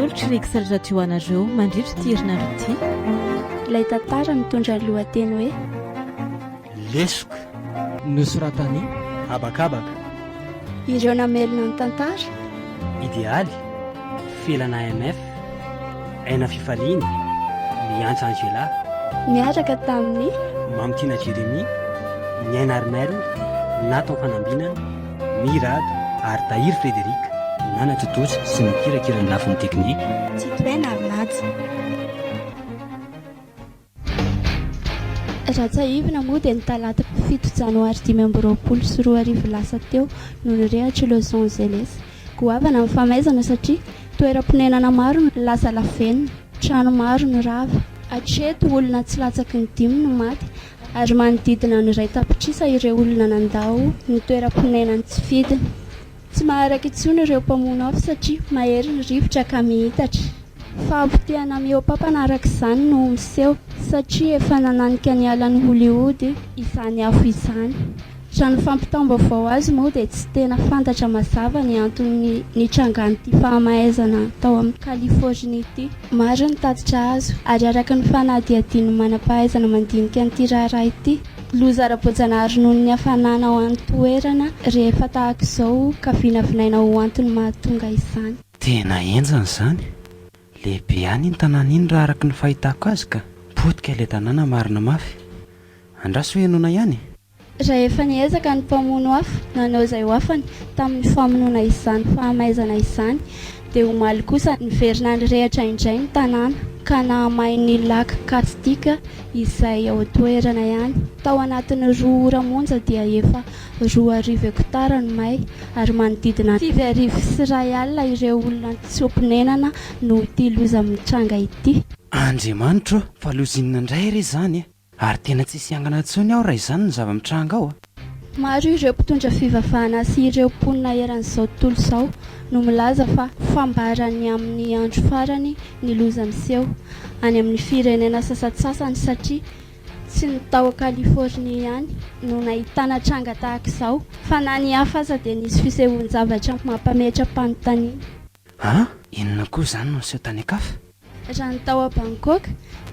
Atolotry ny XL Radio anareo mandritra ity herinandro ity. Ilay tantara mitondra ny lohateny hoe. Lesoka. Nosoratan'i Habakabaka. Ireo namelona ny tantara. Idealy, Felana AMF, Aina Fifaliana, Miantsa Angela. Niaraka tamin'i. Mamitiana Jérémie, Niaina Armel, Nathan Fanambinana, Mirado ary Tahiry Frédéric. Nanatontosa sy nikirakira ny lafiny teknika. Tsitohaina ary Naja. Raha tsiahivina moa dia ny talata fito janoary 2025 lasa teo no nirehatra i Los Angeles. Goavana ny famaizana satria toeram-ponenana maro no lasa lavenona, trano maro no rava. Hatreto olona tsy latsaky ny dimy no maty ary manodidina ny iray tapitrisa ireo olona nandao ny toeram-ponenany tsy fidiny. Tsy maharaka intsony ireo mpamono afo satria mahery ny rivotra ka mihitatra. Fahapotehana mihoa-pampana araka izany no miseho satria efa nananika ny alan'i Hollywood izany afo izany. Raha ny fampitam-baovao azo moa dia tsy tena fantatra mazava ny anton'ny nitrangan'ity fahamaizana tao amin'i Californie ity. Maro ny tatitra azo ary araka ny fanadihadian'ny manam-pahaizana mandinika an'ity raharaha ity, loza ara-boajanahary noho ny hafanana ao an-toerana rehefa tahaka izao ka vinavinaina ho antony mahatonga izany. Tena henjana izany! Lehibe ihany iny tanàna iny raha araka ny fahitako azy ka! Potika ilay tanàna marina mafy! Andraso henoina ihany e! Raha efa niezaka ny mpamono afo nanao izay ho afany tamin'ny famonoana izany fahamaizana izany dia omaly kosa niverina nirehatra indray ny tanàna ka nahamay ny lac Caustic izay ao an-toerana ihany. Tao anatin'ny roa ora monja dia efa 2000 hektara no may ary manodidina 2100 ireo olona nitsoa-ponenana noho ity loza mitranga ity. Andriamanitro ô! Fa loza inona indray re izany e? Ary tena tsy hisy hiangana intsony aho raha izany no zava-mitranga ao a! Maro ireo mpitondra fivavahana sy ireo mponina eran'izao tontolo izao no milaza fa fambaran'ny amin'ny andro farany ny loza miseho any amin'ny firenena sasantsasany satria tsy ny tao Californie ihany no nahitana tranga tahaka izao fa na ny hafa aza dia nisy fisehoan-javatra mampametra-panontaniana. An! Inona koa izany no niseho tany an-kafa? Raha ny tao Bangkok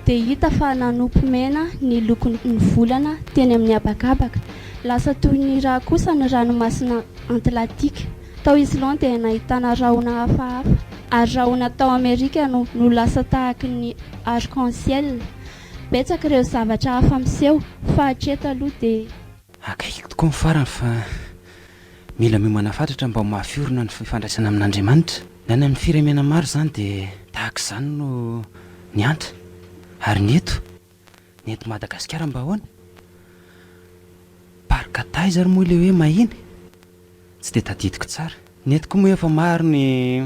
dia hita fa nanopy mena ny lokon'ny volana teny amin'ny habakabaka. Lasa toy ny rà kosa ny ranomasina Antlantika. Tao Islande dia nahitana rahona hafahafa ary rahona tao Amerika no no lasa tahaky ny arc-en-ciel. Betsaka ireo zavatra hafa miseho fa hatreto aloha dia. Akaikiko tokoa ny farany fa mila miomana fatratra mba ho mafy orina ny fifandraisana amin'Andriamanitra. Ny any amin'ny firemena maro izany dia tahaka izany no niantra. Ary ny eto? Ny eto Madagasikara mba ahoana? Parc taiza ary moa ilay hoe mahiny? Tsy dia tadidiko tsara. Ny eto koa moa efa maro ny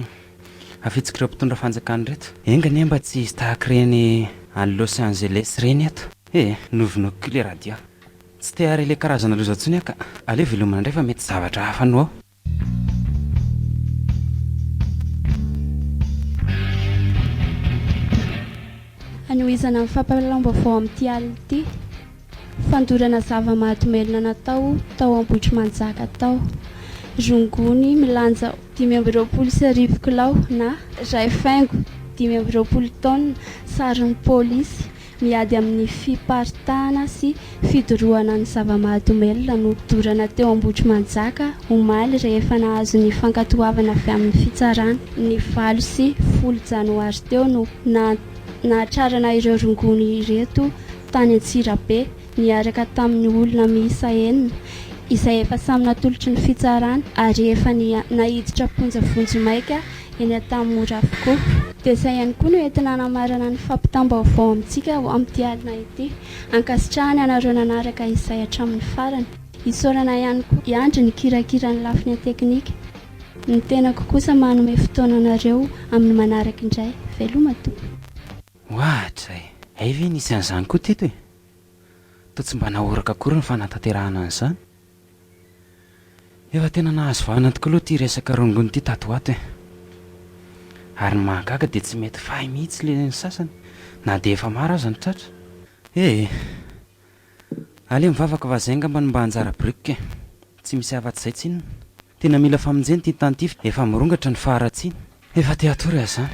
afitsik'ireo mpitondra fanjakana ireto. Enga anie mba tsy hisy tahaka ireny any Los Angeles ireny eto. E! Novonoiko koa ilay radio. Tsy te hahare ilay karazana loza intsony aho ka. Aleo velomina indray fa mety zavatra hafa no ao. Hanohizana ny fampahalalam-baovao amin'ity alina ity. Fandorana zava-mahadomelina natao tao Ambohitrimanjaka tao. Rongony milanja 1025 kilao na iray faingo 25 taonina sarin'ny polisy miady amin'ny fiparitahana sy fidorohana ny zava-mahadomelina no dorana teo Ambohitrimanjaka omaly rehefa nahazo ny fankatoavana avy amin'ny fitsarana ny 8 sy 10 janoary teo no nahatrarana ireo rongony ireto tany Antsirabe niaraka tamin'ny olona miisa enina izay efa samy natolotry ny fitsarana ary efa naiditra am-ponja vonjimaika eny Antanimora avokoa. Dia izay ihany koa no entina hanamarana ny fampitam-baovao amintsika amin'ity alina ity. Ankasitrahana ianareo nanaraka izay hatramin'ny farany. Isaorana ihany koa i Andry nikirakira ny lafiny teknika. Ny tenako kosa manome fotoana anareo amin'ny manaraka indray. Veloma tompoko. Ohatray! Hay ve nisy an'izany koa teto e? Toa tsy mba nahoraka akory ny fanatanterahana an'izany. Efa tena nahazo vahana tokoa aloha ity resaka rongony ity tato ho ato e! Ary ny mahagaga dia tsy mety fahy mihitsy le ny sasany na dia efa maro aza ny tratra. E! Aleo mivavaka fa zay angamba no mba anjara biriky e! Tsy misy afa-tsy izay tsinona. Tena mila famonjena ity tany ity fa efa mirongatra ny faharatsiana. Efa te hatory aho izany.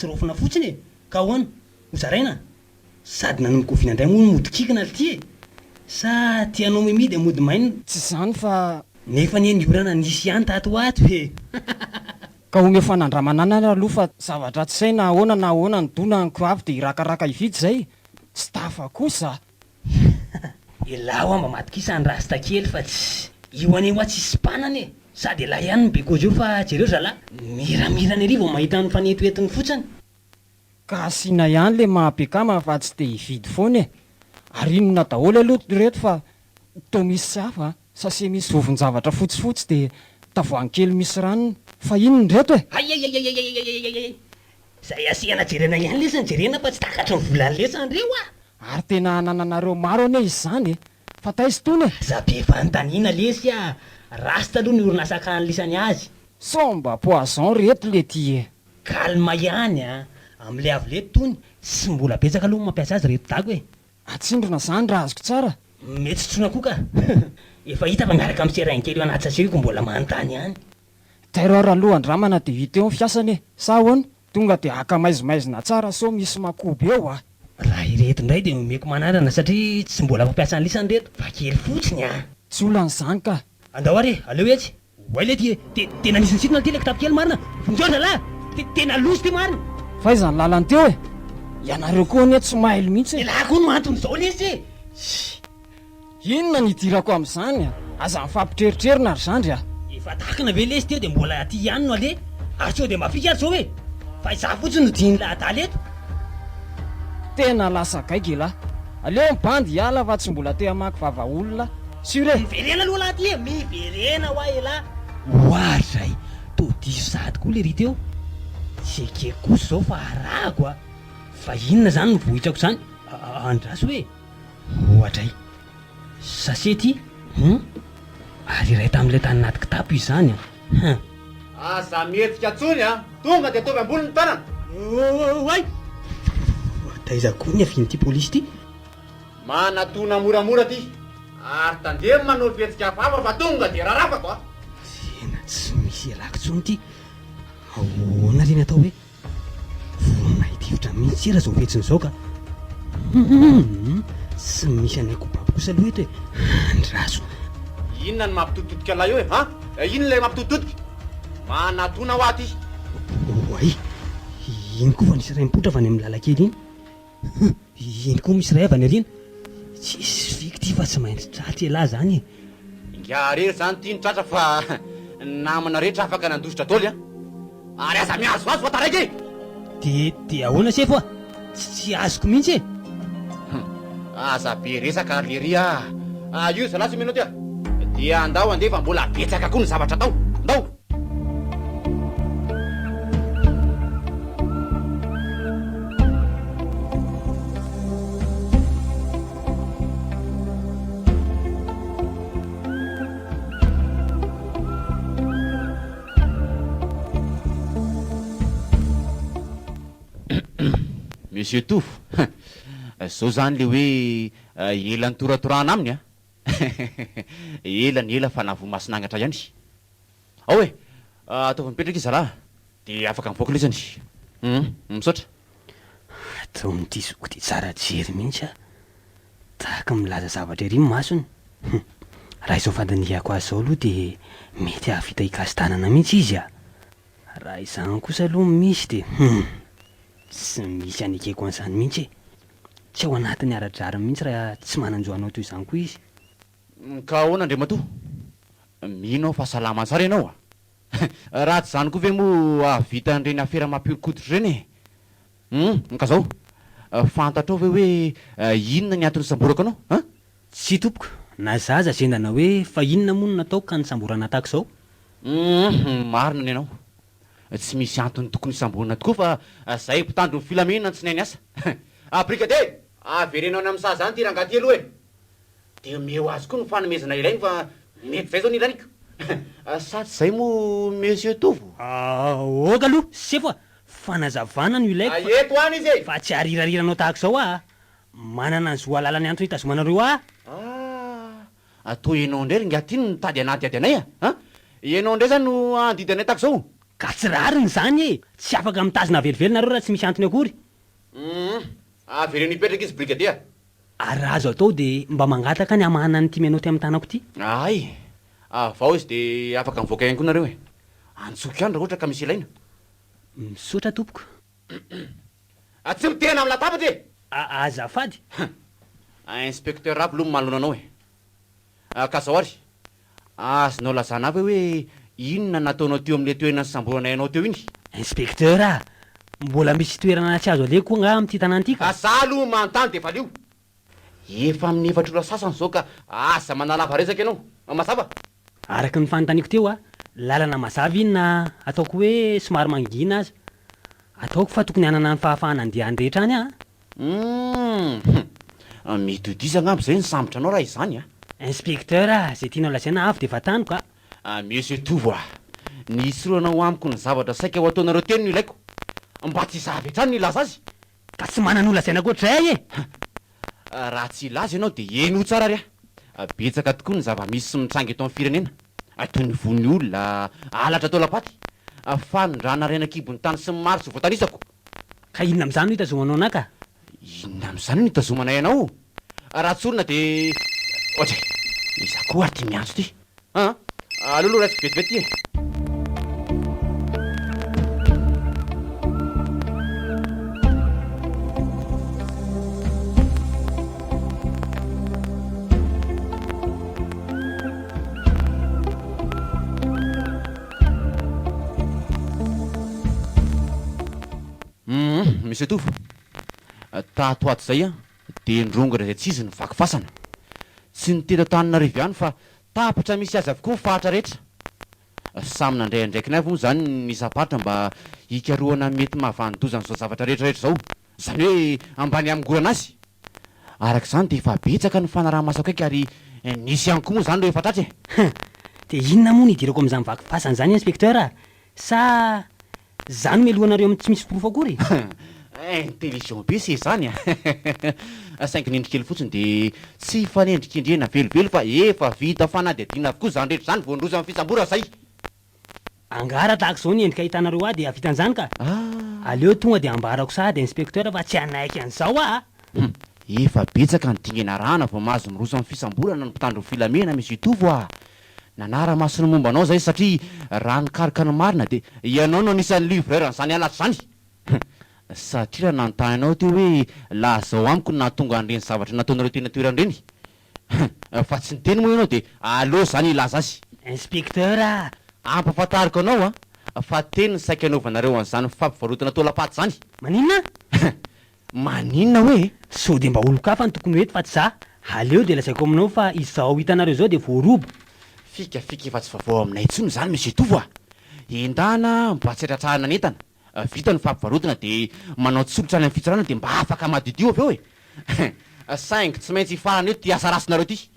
tsy raofina fotsiny e! Ka ahoana? Ho zaraina? Sady nanomboka oviana indray moa no mody kikina lty e? Sa tianao Mimi dia mody main. Tsy izany fa. Nefa anie ny orana nisy ihany tato ho ato e! Ka omeo fanandramana any ary aloha fa zavatra tsy hay na ahoana na ahoana ny dona any ko avy dia hirakaraka hividy izay! Tsy tafa kosa a! Elah hoa mba matokisa an'i rasta kely fa tsy io anie hoa tsisy mpanana e! Sady elah ihany no be kozy eo fa jereo zalah miramirana ery vao mahita ny fanentoentony fotsiny. Ka asiana ihany le maha be kama fa tsy de hividy foana e! Ary inona daholo aloha ireto fa toa misy hafa a! Sachet misy vovon-javatra fotsifotsy de tavoahangy kely misy ranony fa inona ireto e? Aiaiaiaiaiaiaiaiai! Zay asiana jerena ihany lesy ny jerena fa tsy takatry ny volan'ny lesy andreo a! Ary tena anananareo maro anie izy izany e! Fa taiza itony e? Aza be fanontaniana lesy a! Rasta aloha ny orinasa akany lisany azy. Sao mba poison reto lety e! Calme ihany a! Amle avy lety tony, tsy mbola betsaka aloha ny mampiasa azy reto dago e! Atsindrona zany raha azoko tsara? Mety tsona koa ka! Efa hita fa miaraka amin'ny seringue kely io anaty sachet io ko mbola manontany ihany. Tairo ary aloha andramana dia hita eo ny fiasany e! Sa ahoana? Tonga dia haka maizimaizina tsara sao misy makobo eo a! Raha ireto indray dia omeko manandrana satria tsy mbola fampiasa an'lisany ireto fa kely fotsiny a! Tsy olana izany ka! Andao ary e! Aleo etsy! Oay lety e! Te, tena nisy nisintona ty le kitapo kely marina! Vonjeo ry zalahy! Te, tena loza ty marina! F'aiza ny lalana teo e? Ianareo koa anie tsy mailo mihitsy e! Elah koa no anton'izao lesy e! Tssy! Inona no idirako amin'izany a? Aza mifampitreritrerina ry zandry a! Efa takina ve lesy teo dia mbola aty ihany no aleha? Ary sao dia mafika ary zao e! Fa izaho fotsiny no dihin'lah adala eto! Tena lasa gaigy elah! Aleo ny bandy hiala fa tsy mbola te hamaky vava olona Sûr e! Miverena aloha lah ty e! Miverena hoa elah! Oary zay! Toa diso sahady koa lery teo! Tsy ekeko kosa izao fa arahako a! Fa inona izany no vohitrako izany? Andraso hoe! Oadray! Sachet ty? Hum! Ary iray tamin'ilay tany anaty kitapo izy izany an! Hum! Aza mihetsika intsony a! Tonga dia ataovy ambony ny tanana! Oay! Taiza koa ny avian'ity polisy ity? Manatona moramora ty! Ary tandremo manao fihetsika hafahafa fa tonga dia rarafako a! Tena tsy misy ialako intsony ity! Ahoana re ny atao hoe Vonona hitifitra mihitsy era zao fihetsiny zao ka. Humm tsy misy anay kobabo kosa aloha eto e. Andraso. Inona no mampitoditodika an'ilay eo e? Han? Inona ilay mampitoditodika? Manatona hoa aty. Oay! Iny koa fa nisy iray mipoitra avy any amin'ny lalan-kely iny. Hum! Iny koa misy iray avy any aoriana. Tsisy fika ity fa tsy maintsy tratra ialahy zany e. Ingahy rery zany ity no tratra fa ny namana rehetra afaka nandositra doly an! Ary aza mihazohazo fa taraiky e! De de ahoana sefo a? Tsy tsy azoko mihitsy e! Hum! Aza be resaka ry lery a! Ah io zalahy tsy omenao ty a! Dia andao andeha fa mbola betsaka koa ny zavatra atao! Ndao! Monsieur Tovo, zao zany le hoe ela nitoratorahana aminy a! Ela ny ela fa nahavoa mason'angatra ihany. Ao e! Ataovy mipetraka izy zalahy dia afaka mivoaka lesany. Hum, misaotra. Ataon'ity zoky ity tsara jery mihitsy aho. Tahaka ny milaza zavatra ery ny masony. Hum. Raha izao fandinihako azy izao aloha dia mety hahavita hikasi-tanana mihitsy izy a! Raha izany kosa aloha no misy dia hum. Tsy misy anekeko an'izany mihitsy e! Tsy ao anatin'ny ara-drariny mihitsy raha tsy manan-jo hanao toy izany koa izy. Ka ahoana Andriamatoa? Mino aho fa salama tsara ianao a! Raha tsy izany koa ve moa hahavita an'ireny afera mampihoron-koditra ireny e? Hum, ka zao, fantatrao ve hoe inona ny antony nisamborako anao an? Tsia tompoko, na za aza zendana hoe fa inona moa no nataoko ka nisamborana tahaka izao? Hum, marina ny anao. Tsy misy antony tokony hisamborana tokoa fa zay mpitandro ny filaminana tsy nahay niasa. Brigadier! Avereno any amin'ny saha zany ity rangahy ity aloha e! Dia omeo azy koa ny fanomezana ilainy fa mety izay izao ny ilaiko. Sa tsy izay moa Monsieur Tovo? Aoka aloha sefo a! Fanazavana no ilaiko fa. Eto any izy e! Fa tsy arirariranao tahaka izao aho a! Manana ny zo hahalala ny antony itazomanareo ahy. Ah! Toa ianao indray ry ingahy ty no mitady hanadihady anay a! An! Ianao indray izany no handidy anay tahaka izao? Ka tsy rariny izany e! Tsy afaka mitazona velively nareo raha tsy misy antony akory. Hum! Avereno hipetraka izy brigadier a! Ary raha azo atao dia mba mangataka ny hamahana an'ity menottes amin'ny tanako ity. Hay! Avao izy dia afaka mivoaka ihany koa nareo e! Antsoiko ihany raha ohatra ka misy ilaina. Misaotra tompoko. Tsy mitehina amin'ny latabatra e! Azafady. Inspecteur aby aloha manoloana anao e! Ka zao ary, azonao lazana ahy ve hoe inona nataonao teo amin'ilay toerana nisamboranay anao teo iny? Inspecteur a! Mbola misy toerana tsy azo aleha koa angaha amin'ity tanàna ity ka? Za aloha manontany dia valio! Efa amin'ny efatra ora sasany izao ka aza manalava resaka ianao. Mazava? Araka ny fanontaniako teo a, lalana mazava iny na ataoko hoe somary mangina aza. Ataoko fa tokony hanana ny fahafahana handeha any rehetra any aho a! Humm! Mety ho diso angamba izay nisambotra anao raha izany a! Inspecteur a! Izay tianao lazaina avy dia vantaniko a! Ah Monsieur Tovo a! Ny hisorohanao amiko ny zavatra saika ho ataonareo teny no ilaiko. Mba tsy izaho avy hatrany no hilaza azy. Ka tsy manana ho lazaina ankoatr'izay e! Raha tsy hilaza ianao dia henoy tsara ary a! Betsaka tokoa ny zava-misy sy mitranga eto amin'ny firenena, toy ny vono olona, halatra taolam-paty, fanondrana harena an-kibon'ny tany sy ny maro tsy voatanisako. Ka inona amin'izany no itazomanao anah ka? Inona amin'izany no itazomanay anao? Raha tsorina dia ohatra e! Iza koa ary ity miantso ity? An! Aleo aloha raisiko vetivety ity e! Humm Monsieur Tovo, tato ho ato izay an, dia nirongatra izay tsy izy ny vaky fasana. Tsy ny teto Antananarivo ihany fa tapitra misy azy avokoa ny faritra rehetra. Samy nandray andraikiny avy moa izany ny isam-paritra mba hikarohana ny mety mahavanon-doza an'izao zavatra rehetra rehetra izao. Izany hoe ambany hamongorana azy. Araka izany dia efa betsaka ny fanaraha-maso akaiky ary nisy ihany koa moa izany ireo efa tratra e! Hum! Dia inona moa no idirako amin'izany vaky fasana izany Inspecteur a? Sa za no melohanareo amin'ny tsy misy porofo akory? Intelligent be se zany a! Saingy ny endry kely fotsiny dia tsy hifanendrikendrehana velively fa efa vita fanadihadiana avokoa izany rehetra izany vao niroso amin'ny fisamborana izay! Angaha raha tahaka izao ny endrika ahitanareo ahy dia hahavita an'izany ka? Aleo tonga dia ambarako sahady inspecteur fa tsy hanaiky an'izao aho a! Hum! Efa betsaka ny dingana arahana vao mahazo miroso amin'ny fisamborana ny mpitandro ny filamena Monsieur Tovo a! Nanara-maso ny momba anao izahay satria raha nikaroka ny marina dia ianao no anisan'ny livreur an'izany halatra izany! Hum! Satria raha nanontany anao teo hoe lazao amiko ny nahatonga an'ireny zavatra nataonareo teny an-toerana ireny Hum! Fa tsy niteny moa ianao dia aleo izany hilaza azy. Inspecteur a! Ampahafantariko anao an, fa teny ny saika anaovanareo an'izany fampivarotana taolam-paty izany. Maninona? Hum! Maninona hoe e? Sao dia mba olon-kafa no tokony ho eto fa tsy za. Aleo dia lazaiko aminao fa izao hitanareo izao dia voaroba. Fikafika efa tsy vaovao aminay intsony izany Monsieur Tovo a! Endana mba tsy hatratrarana ny entana. Vita ny fampivarotana dia manao tsolotra any amin'ny fitsarana dia mba afaka madiodio avy eo e! Saingy tsy maintsy hifarana eto ity asa rasinareo ity.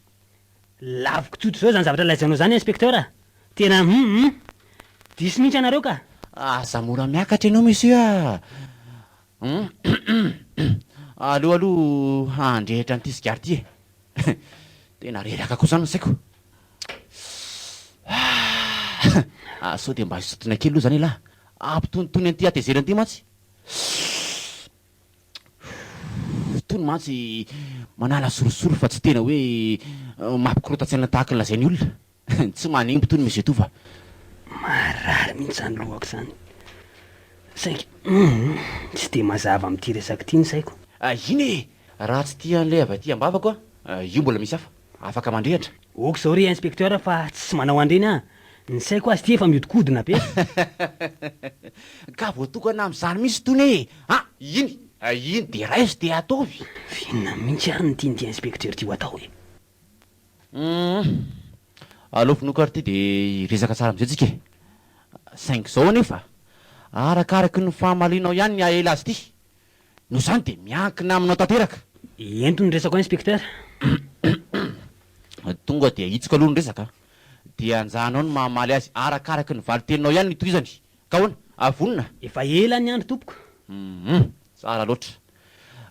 Laviko tsotra izao izany zavatra lazainao izany Inspecteur a! Tena hum hum! Diso mihitsy ianareo ka! Aza mora miakatra ianao Monsieur a! Hum Aleo aloha handrehitra an'ity sigara ity e! Tena reraka koa izany ny saiko. Ah! Sao dia mba hisintona kely aloha izany ialahy? Hampitonitony an'ity hatezerana ity mantsy. Itony mantsy manala sorisory fa tsy tena hoe mampikorontan-tsaina tahaka ny lazain'ny olona. Tsy manimba itony Monsieur Tovo a! Marary mihitsy izany lohako izany. Saingy humm tsy dia mazava amin'ity resaka ity ny saiko. Iny e! Raha tsy tia an'ilay avy aty am-bavako aho, io mbola misy hafa. Afaka mandrehatra. Ok izao ry inspecteur fa tsy manao an'ireny aho. Ny saiko aza ity efa mihodinkodina be. Ka voatokana amin'izany mihitsy itony e! Ah! Iny! Iny dia raiso dia ataovy. F'inona mihitsy ary no tian'ity inspecteur ity ho atao e? Humm! Aleo vonoiko ary ity dia hiresaka tsara amin'izay tsika e! Saingy izao anefa, arakaraky ny famalianao ihany ny hahela azy ity. Noho izany dia miankina aminao tanteraka. Ento ny resako inspecteur. Tonga dia ahitsiko aloha ny resaka dia anjaranao ny mamaly azy arakaraky ny valin-teninao ihany ny tohizany. Ka ahoana? Vonona? Efa ela ny andro tompoko. Humm. Tsara loatra.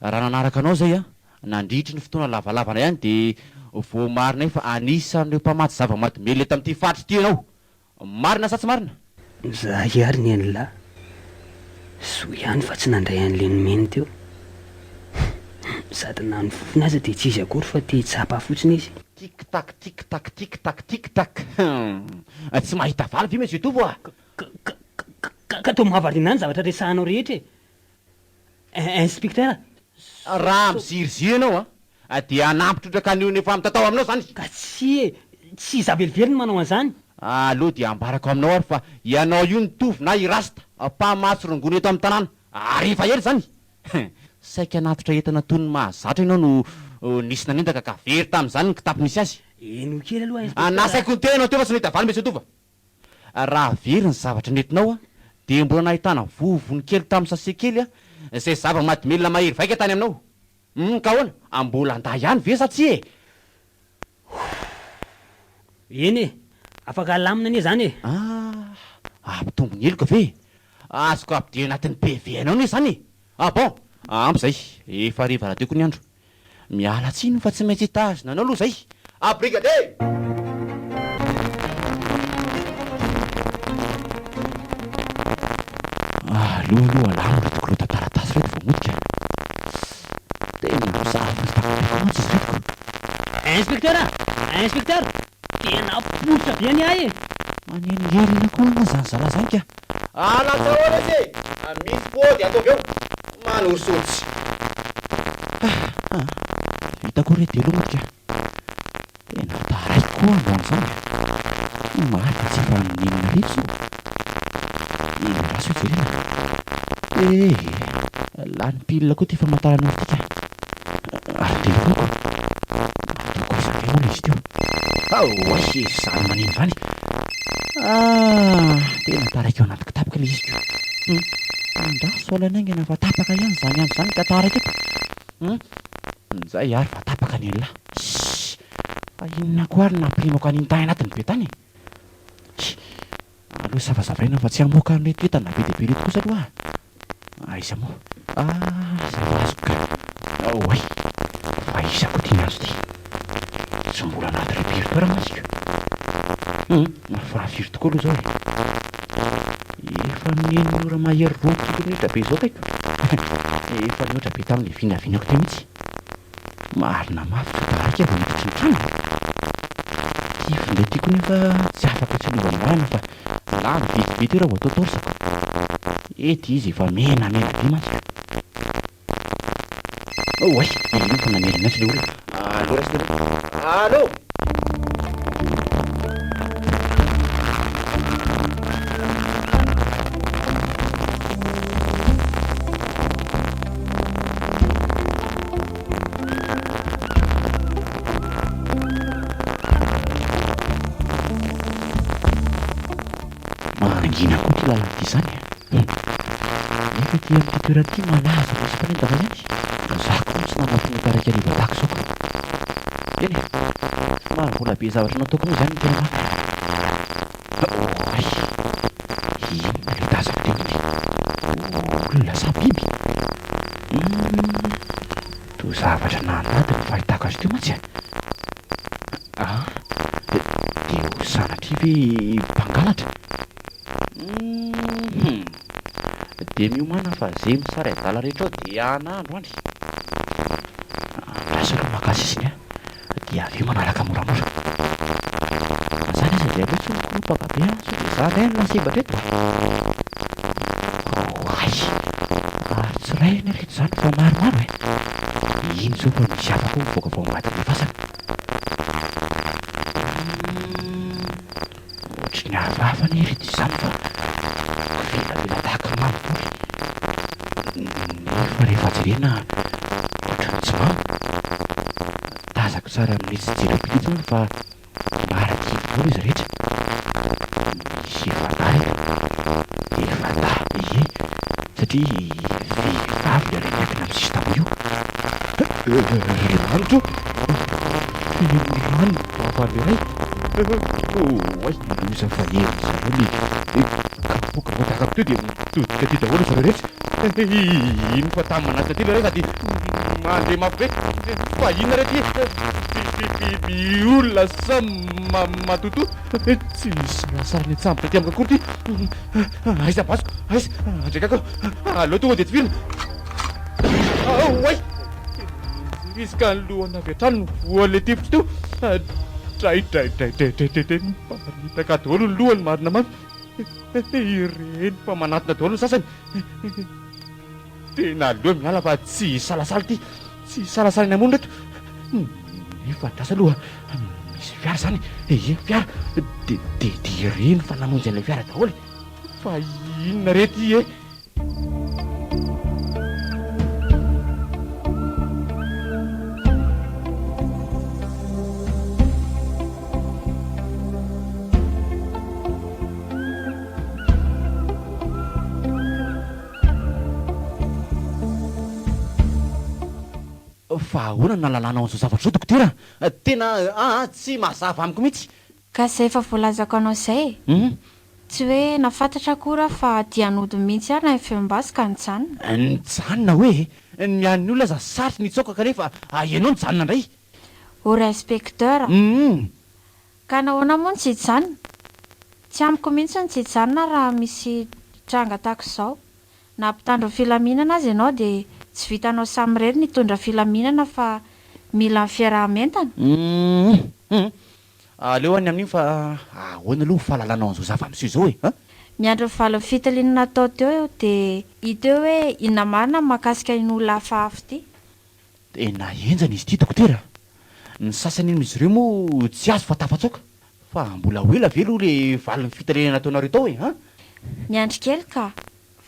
Raha nanaraka anao izay aho nandritry ny fotoana lavalavana ihany dia voamarinay fa anisan'ireo mpamatsy zava-mahadomelina eto amin'ity faritra ity ianao. Marina sa tsy marina? Zahay ary ny an'lah. Soa ihany fa tsy nandray an'le nomeny teo. Sady na ny fofony aza dia tsy izy akory fa te hitsapa fotsiny izy. Tic tac tic tac tic tac tic tac hum! Tsy mahita valy ve Monsieur Tovo a? Ka ka ka ka toa mahavariana ahy ny zavatra resahanao rehetra e! Inspecteur! Raha miziriziry ianao an, dia hanampy trotraka an'io efa mitatao aminao izany. Ka tsia e! Tsy izaho velively no manao an'izany. Aleo dia ambarako aminao ary fa ianao io nitovy na i Rasta, mpamatsy rongony eto amin'ny tanàna, ary efa ela izany. Saika hanatitra entana toy ny mahazatra ianao no nisy nanendaka ka very tamin'izany ny kitapo nisy azy. Henoy kely aloha Inspecteur a! Nasaiko niteny ianao teo fa tsy nahita valiny Monsieur Tova. Raha very ny zavatra nentinao dia mbola nahitana vovony kely tamin'ny sachet kely izay zava-mahadomelina mahery vaika tany aminao. Humm ka ahoana? Mbola handà ihany ve sa tsia e? Eny e! Afaka alamina anie izany e! Ah! Hampitombo ny heloka ve e? Azoko ampidirina anatin'ny PV anao anie izany e! Ah bon! Ampy izay, efa hariva rahateo koa ny andro. Miala tsiny fa tsy maintsy hitazona anao aloha izay. A brigadier! Aleo aloha alamo ireto kilotan-taratasy ireto vao mody ka. Tena mizaha fitako be koa mantsy izy ireto ko. Inspecteur a! Inspecteur! Tena poritra be anie ahy e! Manelingelina koa anie zany zalahy zany ka. Alatsaho eo lesy e! Misy pody ataovy eo! Manorisory. Ah! Vita koa re dia aloha mody ka. Tena taraiky koa androany izany a! Marina tsy efa nenina reto izao. Endraso io jerena. Eh! Lany pile koa ity famantaranora ity ka. Ary ny telefaoniko? Nataoko aiza indray moa ilay izy teo? Oay! Izany maneno izany. Ah! Tena taraiky ao anaty kitapoka ilay izy ko. Hum! Andraso alaina haingana fa tapaka ihany izany andro izany ka taraiky eto. Hum! Njay ary fa tapaka ny an'lah. Shh! Fa inona koa ary no nampirimako an'iny tany anatiny be tany e? Shh! Aleo savasavaina fa tsy hamoaka an'ireto entana be dia be ireto kosa aloha aho. Aiza moa? Ah! Izay vao azoko ka. Oay! Fa aiza koa ity ny azo ity? Tsy mbola anaty répertoire mantsy ko. Hum! Fa firy tokoa aloha izao e? Efa amin'ny enina ora mahery 20 minitra be izao kaiko. Efa nihoatra be tamin'ilay vinavinako teo mihitsy. Marina mafy ka taraiky aho vao niditry ny trano e! Ity finday ity koa nefa tsy afaka tsilovana lalana fa lany vetivety eo raha vao atao torse-ko. Ety izy efa menamena be mantsy ka. Oay! Iny fa namerina miantso ilay olona. Allo raisina aloha. Allo! Mangina koa ity lalana ity izany e! Nefa ety amin'ity toerana ity malaza misy mpanendaka ihany. Za koa moa tsy nanao finday taraiky hariva tahaka izao ka. Eny e! Somary mbola be zavatra nataoko moa izany ny tena marina. Oay! Inona ilay tazako teo iny? Olona sa biby? Humm! Toa zavatra nandady ny fahitako azy teo mantsy e! Ah! Dia ho sanatria ve mpangalatra? Humm! Dia miomàna fa ze misary adala rehetra ao dia anah androany! Andraso aloha maka sisiny a, dia avy eo manaraka moramora. Na izany aza dia aleo tsy mikoropaka be a, sao dia izaho indray no lasibatra eto a. Oay! Ary tsy iray anie ireto izany fa maromaro e! Iny izao fa misy hafa koa mivoaka avy ao ambadiky ny fasana. Humm! Ohatry ny hafahafa anie ireto izany fa kivelabela tahaka ny mamy voly. Nefa rehefa jerena ohatry ny tsy mamy. Tazako tsara amin'itsy jereko ity izany fa marakely daholo izy rehetra. Misy efa-dahy eto. Efa-dahy, ie, satria vehivavy ilay iray miankina amin'ny sisin-tamboho io. Ry lanitra ô! Feno rano ny vavan'ny iray. Oay, loza fa herin-dry zareo le kapoaka vao takako teo dia mitodika aty daholo zareo rehetra. Iny fa tamy manatona aty le iray sady mandeha mafy be. Fa inona re ty? Bibibiby olona sa matotoa? Tsy misalasala ny hitsambotra aty amiko akory ty. Aiza basiko? Aiza? Andrekako. Aleo tonga dia tifirina. Oay! Izy ka ny lohany avy hatrany no voan'ilay tifitra teo. Dray dray dray dray dray dray dray miparitaka daholo ny lohany marina mafy. Ireny fa manatona daholo ny sasany. Tena aleo miala fa tsy hisalasala ity. Tsy hisalasala ny hamono ireto. Nefa andraso aloha misy fiara izany. Ie fiara. Dia dia dia ireny fa namonjy an'ilay fiara daholo. Fa inona re ity e? Fa ahoana no nahalalanao an'izao zavatra izao dokotera? Tena aa tsy mazava amiko mihitsy. Ka izay efa voalazako anao izay e! Tsy hoe nahafantatra akory aho fa dia nody mihitsy ihany ilay feom-basy ka nijanona. Nijanona hoe e! Ny an'ny olona aza sarotro ny hitsoaka kanefa ianao nijanona indray. O ry inspecteur a! Ka nahoana moa no tsy hijanona? Tsy amiko mihitsy ny tsy hijanona raha misy tranga tahaka izao. Na mpitandro ny filaminana aza ianao dia tsy vitanao samirery ny hitondra filaminana fa mila ny fiaraha-mientana. Hum! Aleo any amin'iny fa ahoana aloha ny fahalalanao an'izao zava-miseho izao e? An? Miandry ny valin'ny fitiliana natao teo dia hita eo hoe inona marina ny mahakasika iny olona hafahafa ity. Tena henjana izy ity dokotera a! Ny sasany amin'izy ireo moa tsy azo fa tafatsoaka. Fa mbola ho ela ve aloha ilay valin'ny fitiliana nataonareo tao e? An? Miandry kely ka!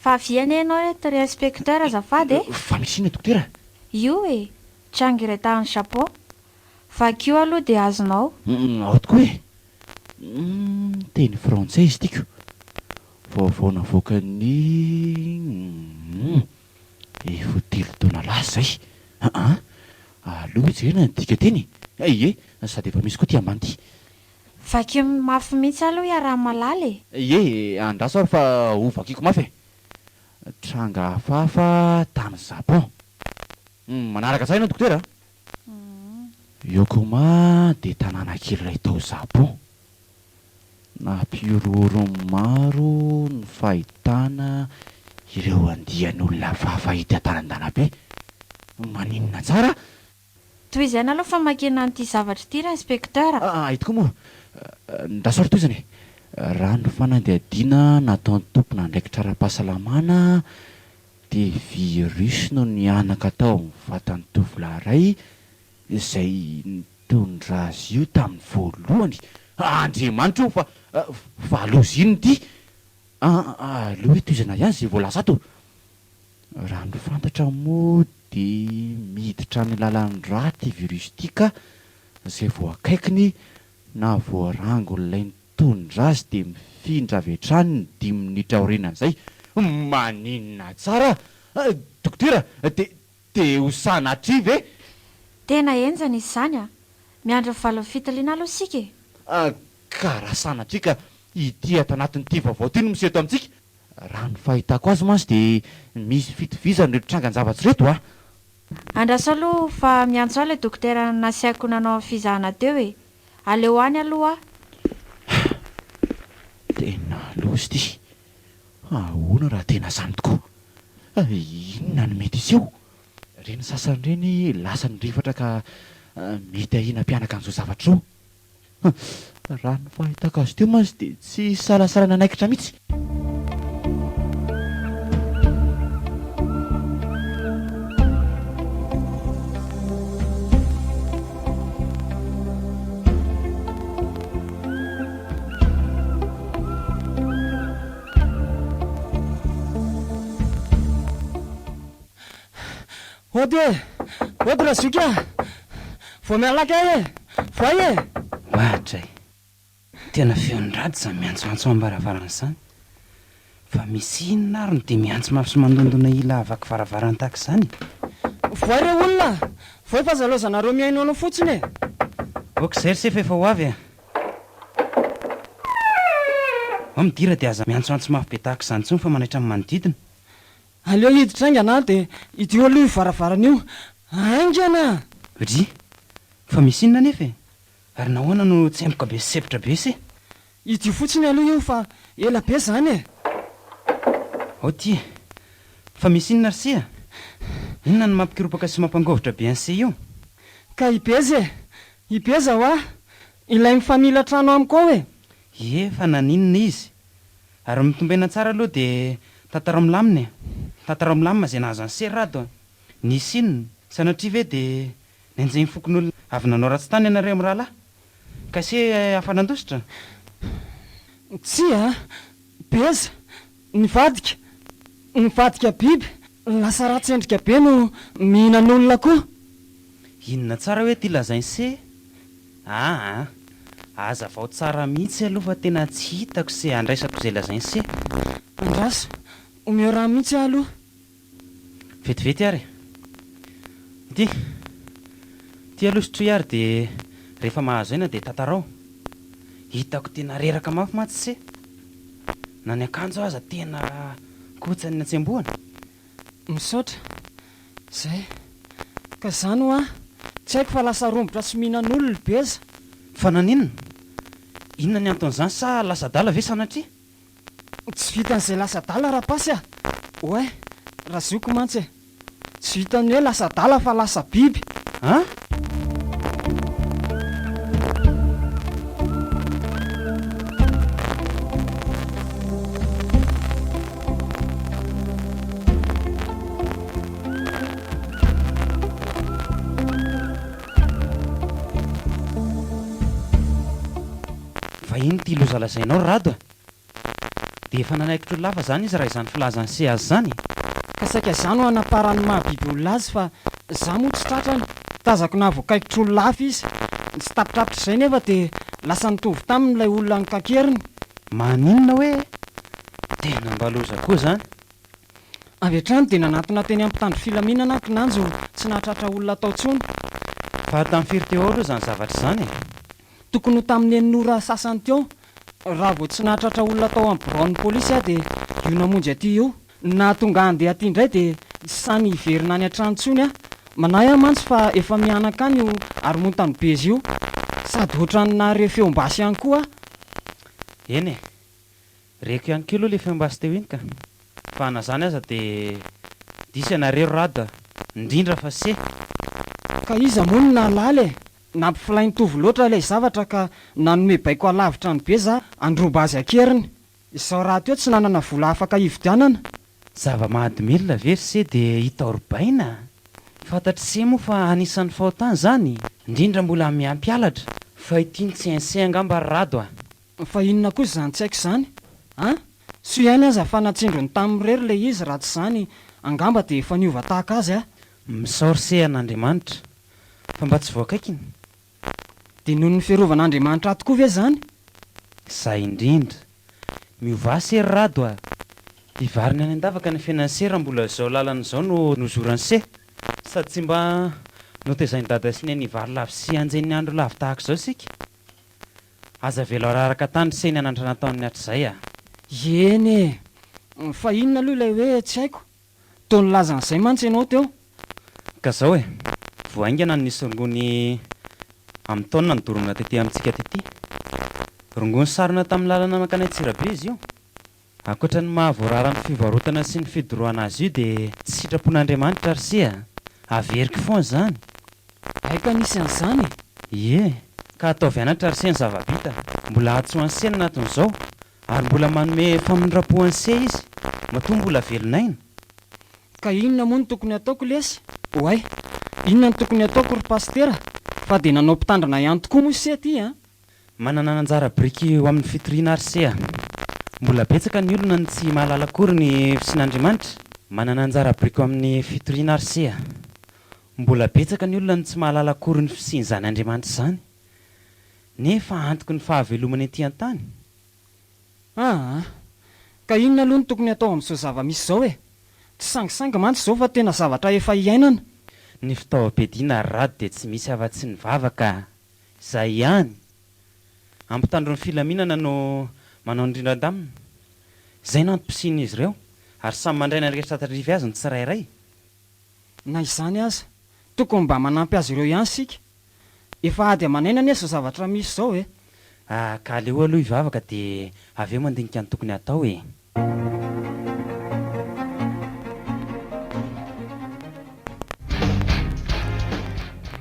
Fa avia anie ianao eto ry inspecteur azafady e! Fa misy inona dokotera? Io e! Tranga iray tany Japon. Vakio aloha dia azonao. Humm ao tokoa e! Humm teny frantsay izy ity ko! Vaovao navoakan'ny humm efa ho telo taona lasa izay aa! Aleo hoe jerena ny dika teny e! Ie sady efa misy koa ity ambany ity. Vakio mafy mihitsy aloha iaraha-mahalala e! Ie andraso ary fa ho vakiako mafy e! Tranga hafahafa tany Japon. Humm manaraka tsara ianao dokotera a! Yokohama dia tanàna kely iray tao Japon. Nampihorohoro ny maro ny fahitana ireo andian'olona hafahafa hita tany an-dalabe. Maninona tsara? Tohizaina aloha famakiana an'ity zavatra ity ry inspecteur a! Ah, ito koa moa. Ndraso ary tohizana e. Raha ny fanadihadiana nataon'ny tompon'andraikitra ara-pahasalamana dia virus no nihanaka tao amin'ny vatan'ny tovolahy iray izay nitondra azy io tamin'ny voalohany. Andriamanitra ô, fa fa loza inona ity? Aleo hoe tohizana ihany izay voalaza ato. Raha ny fantatra moa dia miditra amin'ny alalan'ny rà ity virus ity ka izay vao akaikiny na voarangon'ilay Mitondra azy dia mifindra avy hatrany ny dimy minitra aorianan'izay. Maninona tsara Dokotera? Dia dia ho sanatria ve? Tena henjana izy izany a! Miandry ny valin'ny fitiliana aloha isika e! Ka raha sanatria ka ity ato anatin'ity vaovao ity no miseho eto amintsika? Raha ny fahitako azy mantsy dia misy fitovizany ireto trangan-javatra ireto a! Andraso aloha fa miantso ahy ilay dokotera nasiako nanao ny fizahana teo e! Aleo any aloha aho. Tena loza ity. Ahoana raha tena izany tokoa? Inona no mety hiseho? Ireny sasany ireny lasa nirifatra ka mety ahiana mpianaka an'izao zavatra izao. Raha ny fahitako azy teo mantsy dia tsy nisalasala nanaikitra mihitsy. Hody e! Hody Razoky a! Vao miala kay e! Voay e! Ohatra e! Tena feon'ny rad izany miantsoantso am-baravarana izany. Fa misy inona ary no dia miantso mafy sy mandondona hila havaky varavarana tahaka izany e? Voay re olona a! Voay fa aza laozanareo mihaino anao fotsiny e! Ok izay ry se fa efa ho avy e! Ao midira dia aza miantsoantso mafy be tahaka izany intsony fa manaitra ny manodidina. Aleo hiditra haingana aho dia hidio aloha io varavarana io haingana! Ry! Fa misy inona anefa e? Ary nahoana no tsemboka be sy sempotra be se? Hidio fotsiny aloha io fa ela be zany e! Ao ty e! Fa misy inona ry se a? Inona no mampikoropaka sy mampangovitra be an'i se io? Ka i Beza e! I Beza hoa! Ilay mifanila trano amiko ao e! Ie, fa naninona izy? Ary mitombena tsara aloha dia tantarao milamina e! Tantarao milamina izay nahazo an'i se Rado a! Nisy inona? Sanatria ve dia Nenjehin'ny fokonolona avy nanao ratsy tany ianareo mirahalahy? Ka se afa-nandositra? Tsia a! Beza! Nivadika! Nivadika biby! Lasa ratsy endrika be no mihinan'olona koa! Inona tsara hoe ity lazain'i se? Aa! Hazavao tsara mihitsy aloha fa tena tsy hitako se andraisako izay lazain'i se. Andraso, omeo rano mihitsy aho aloha. Vetivety ary e. Ity. Ity aloha sotroy ary dia rehefa mahazo aina dia tantarao. Hitako tena reraka mafy mantsy se. Na ny akanjo aza tena kotsan'ny hatsembohana. Misaotra. Zay. Ka zany hoa, tsy haiko fa lasa rombotra sy mihinan'olona i Beza. Fa naninona? Inona ny anton'izany sa lasa adala ve sanatria? Tsy vitan'izay lasa adala rapasy a! Oay, razoky mantsy e! Tsy vitan'ny hoe lasa adala fa lasa biby! An? Fa ino ity loza lazainao ry Rado a? Dia efa nanaikitra olona hafa izany izy raha izany filazan'i se azy izany? Ka saika za no hanaparan'ny maha biby olona azy fa za moa tsy tratrany. Tazako nahavoakaikitra olona hafa izy. Tsy tapitapitr'izay nefa dia lasa nitovy taminy ilay olona nikakeriny. Maninona hoe? Tena mba loza koa izany. Avy hatrany dia nanatona teny amin'ny mpitandro filaminana aho kinanjo tsy nahatratra olona tao intsony. Fa tamin'ny firy teo aloha izany zavatra izany e? Tokony ho tamin'ny enina ora sasany teo. Raha vao tsy nahatratra olona tao amin'ny biraon'ny polisy aho dia io namonjy aty io. Ny nahatonga ahy handeha aty indray dia tsy sahy ny hiverina any an-trano intsony aho. Manahy aho mantsy fa efa mihanaka any io haromontan'i Bezy io. Sady ohatran'ny nahare feom-basy ihany koa aho. Eny e! Reko ihany koa aloha ilay feom-basy teo iny ka. Fa na izany aza dia diso ianareo ry Rado a! Indrindra fa se. Ka iza moa no nahalala e! Nampifilay nitovy loatra ilay zavatra ka nanome baiko halavitra an'i Beza handroba azy an-keriny. Izaho rahateo tsy nanana vola afaka hividianana. Zava-mahadomelina ve ry se dia hita horobaina? Fantatr'i se moa fa anisan'ny fahotana izany, indrindra mbola miampy halatra. Fa ity no tsy hain'i se angamba ry Rado a! Fa inona kosa izany tsy haiko izany an! Soa ihany aza fa natsindrony taminy irery ilay izy raha tsy izany angamba dia efa niova tahaka azy aho. Misaory se an'Andriamanitra fa mba tsy voakaikiny. Dia noho ny fiarovan'Andriamanitra ahy tokoa ve izany? Izay indrindra. Miovà se ry Rado a! Hivarina any an-davaka ny fiainan'i se raha mbola izao lalana izao no nozoran'i se. Sady tsy mba notezain'i Dada sy Neny hivary lavo sy hanjehy ny andro lavo tahaka izao isika. Aza avela araraka tany se ny anatra nataony hatrizay a! Eny e! Fa inona aloha ilay hoe tsy haiko? Toa nilaza an'izay mantsy ianao teo. Ka zao e! Vao haingana no nisy rongony amin'ny taonina nodorana tety amintsika tety. Rongony sarona tamin'ny lalana mankany Antsirabe izy io. Ankoatra ny maha voarara ny fivarotana sy ny fidorohana azy io dia tsy sitrapon'Andriamanitra ry se a! Averiko foana izany. Hay ka nisy an'izany e! Ie, ka ataovy anatra ry se ny zava-bita. Mbola antso an'se ny anatin'izao, ary mbola manome famindram-po an'se izy, matoa mbola velon'aina. Ka inona moa no tokony hataoko lesy? Oay! Inona no tokony hataoko ry Pasitera? Fa dia nanao mpitandrina ihany tokoa moa se ty an! Manana anjara biriky ho amin'ny fitoriana ary se a! Mbola betsaka ny olona no tsy mahalala akory ny fisian'Andriamanitra. Manana anjara biriky ho amin'ny fitoriana ary se a! Mbola betsaka ny olona no tsy mahalala akory ny fisian'izany Andriamanitra izany. Nefa antoky ny fahavelomana ety an-tany. Aa! Ka inona aloha no tokony hatao amin'izao zava-misy izao e? Tsy sangisangy mantsy izao fa tena zavatra efa iainana. Ny fitaovam-piadiana ry rado dia tsy misy afa-tsy ny vavaka. Izay ihany. Ampitandro ny filaminana no manao ny rindran-damina. Izay no antom-pisian'izy ireo. Ary samy mandray ny andraikitra tandrify azy ny tsirairay. Na izany aza, tokony mba manampy azy ireo ihany isika. Efa ady aman'aina anie izao zavatra misy izao e! Ah, ka aleo aloha hivavaka dia avy eo mandinika ny tokony hatao e!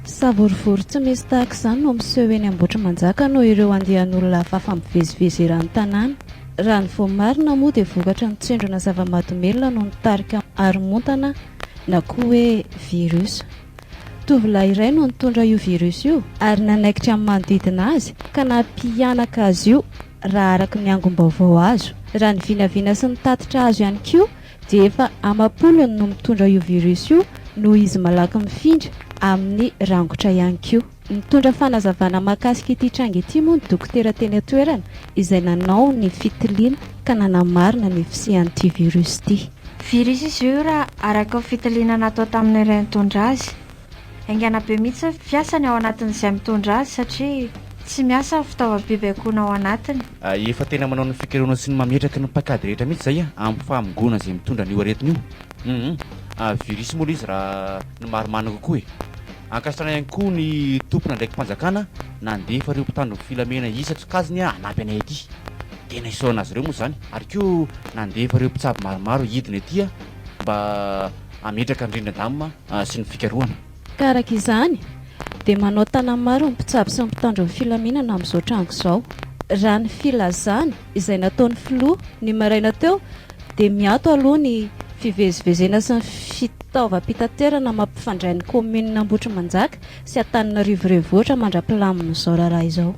Savorovoro tsy misy tahaka izany no miseho eny Ambohitrimanjaka noho ireo andian'olona hafahafa mivezivezy eran'ny tanàna. Raha ny voamarina moa dia vokatry ny tsindrona zava-mahadomelina no nitarika haromontana na koa hoe virus. Tovolahy iray no nitondra io virus io ary nanaikitra ny manodidina azy ka nampihanaka azy io raha araka ny angom-baovao azo. Raha ny vinavina sy ny tatitra azo ihany koa dia efa amam-polony no mitondra io virus io noho izy malaky mifindra amin'ny rangotra ihany koa. Nitondra fanazavana mahakasika ity tranga ity moa ny dokotera teny an-toerana izay nanao ny fitiliana ka nanamarina ny fisian'ity virus ity. Virus izy io raha araka ny fitiliana natao tamin'ireo nitondra azy. Haingana be mihitsy ny fiasany ao anatin'izay mitondra azy satria tsy miasa ny fitaovam-pibaikoana ao anatiny. Efa tena manao ny fikarohana sy ny mametraka ny paikady rehetra mihitsy izay amin'ny fahamongoana izay mitondra an'io aretina io. Hum virus moa ilay izy raha ny marimarina kokoa e. Ankasitrahana ihany koa ny tompon'andraiki-panjakana nandefa ireo mpitandro ny filamena isan-tsokajiny hanampy anay aty. Tena isaorana azy ireo moa izany ary koa nandefa ireo mpitsabo maromaro hidina ety mba hametraka ny rindran-damina sy ny fikarohana. Ka araka izany dia manao tanamaro ny mpitsabo sy ny mpitandro ny filaminana amin'izao tranga izao. Raha ny filazana izay nataon'ny filoha ny maraina teo dia miato aloha ny fivezivezena sy ny fitaovam-pitaterana mampifandray ny kaominina Ambohitrimanjaka sy Antananarivo Renivohitra mandra-pilamin'izao raharaha izao.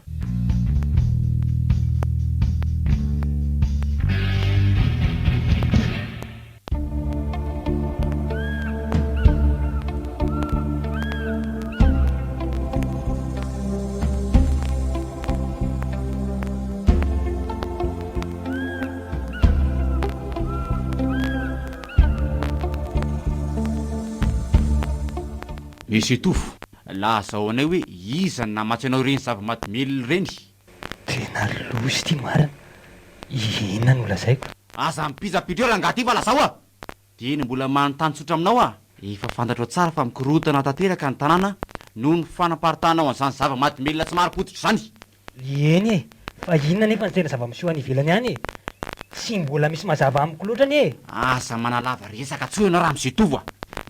Monsieur Tovo, lazao anay hoe iza no namatsy anao ireny zava-mahadomelina ireny? Tena loza ity marina, inona no lazaiko? Aza mipitsapitra eo rangahy ty fa lazao a! Dieny mbola manontany tsotra aminao aho. Efa fantatrao tsara fa mikorontana tanteraka ny tanàna noho ny fanaparitahanao an'izany zava-mahadomelina tsy marim-pototra izany. Eny e! Fa inona anefa no tena zava-miseho any ivelany any e? Tsy mbola misy mazava amiko loatra anie e! Aza manalava resaka tsoa ianao ramose Tovo a!